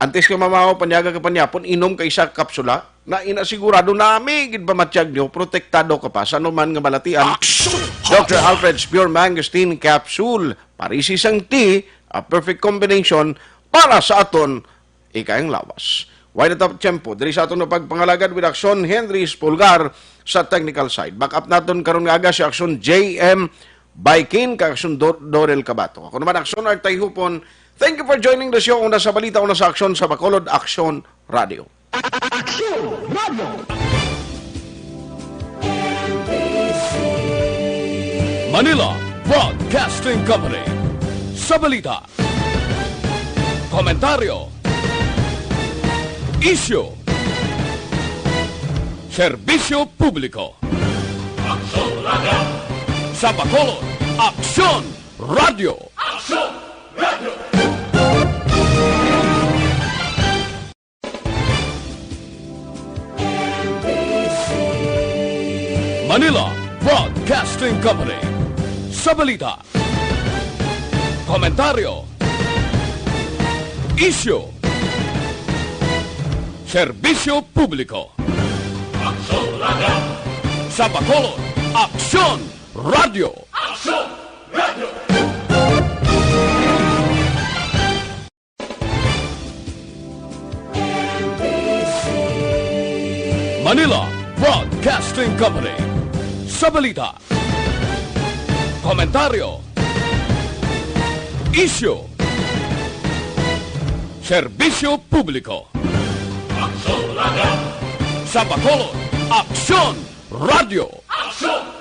antes ka mamahaw, panyaga ka panyapon, inom ka isa ka kapsula, na inasigurado nami gid pamatyag nyo, protektado ka pa sa anuman nga balatian. Action! Doctor Alfred's Pure Mangosteen Capsule, parisi sang tea, a perfect combination para sa aton ikayang lawas. Way na ta tiyempo diri sa aton nga pagpangalagad with Aksyon, Henry Espulgar sa technical side. Back up naton karon nga aga si Aksyon J M Baikin, kag Aksyon Dor-, Dorel Cabato. Ako naman, Aksyon Art Tayhupon. Thank you for joining the show. Una sa balita, una sa aksyon sa Bacolod, Aksyon Radio. Aksyon Radio. Manila, Broadcasting Company. Sa balita, komentaryo, isyu, serbisyo publiko. Aksyon Radio! Sa Bacolod, Aksyon Radio! Aksyon Radio! Manila Broadcasting Company. Sa balita, komentaryo, isyu, serbisyo publiko. Aksyon Radio! Sa Bacolod, Aksyon Radio! Aksyon Radio! Manila Broadcasting Company. Sa balita, komentaryo, isyu, serbisyo publiko. Aksyon Radio! Sa Bacolod, Aksyon Radio! Aksyon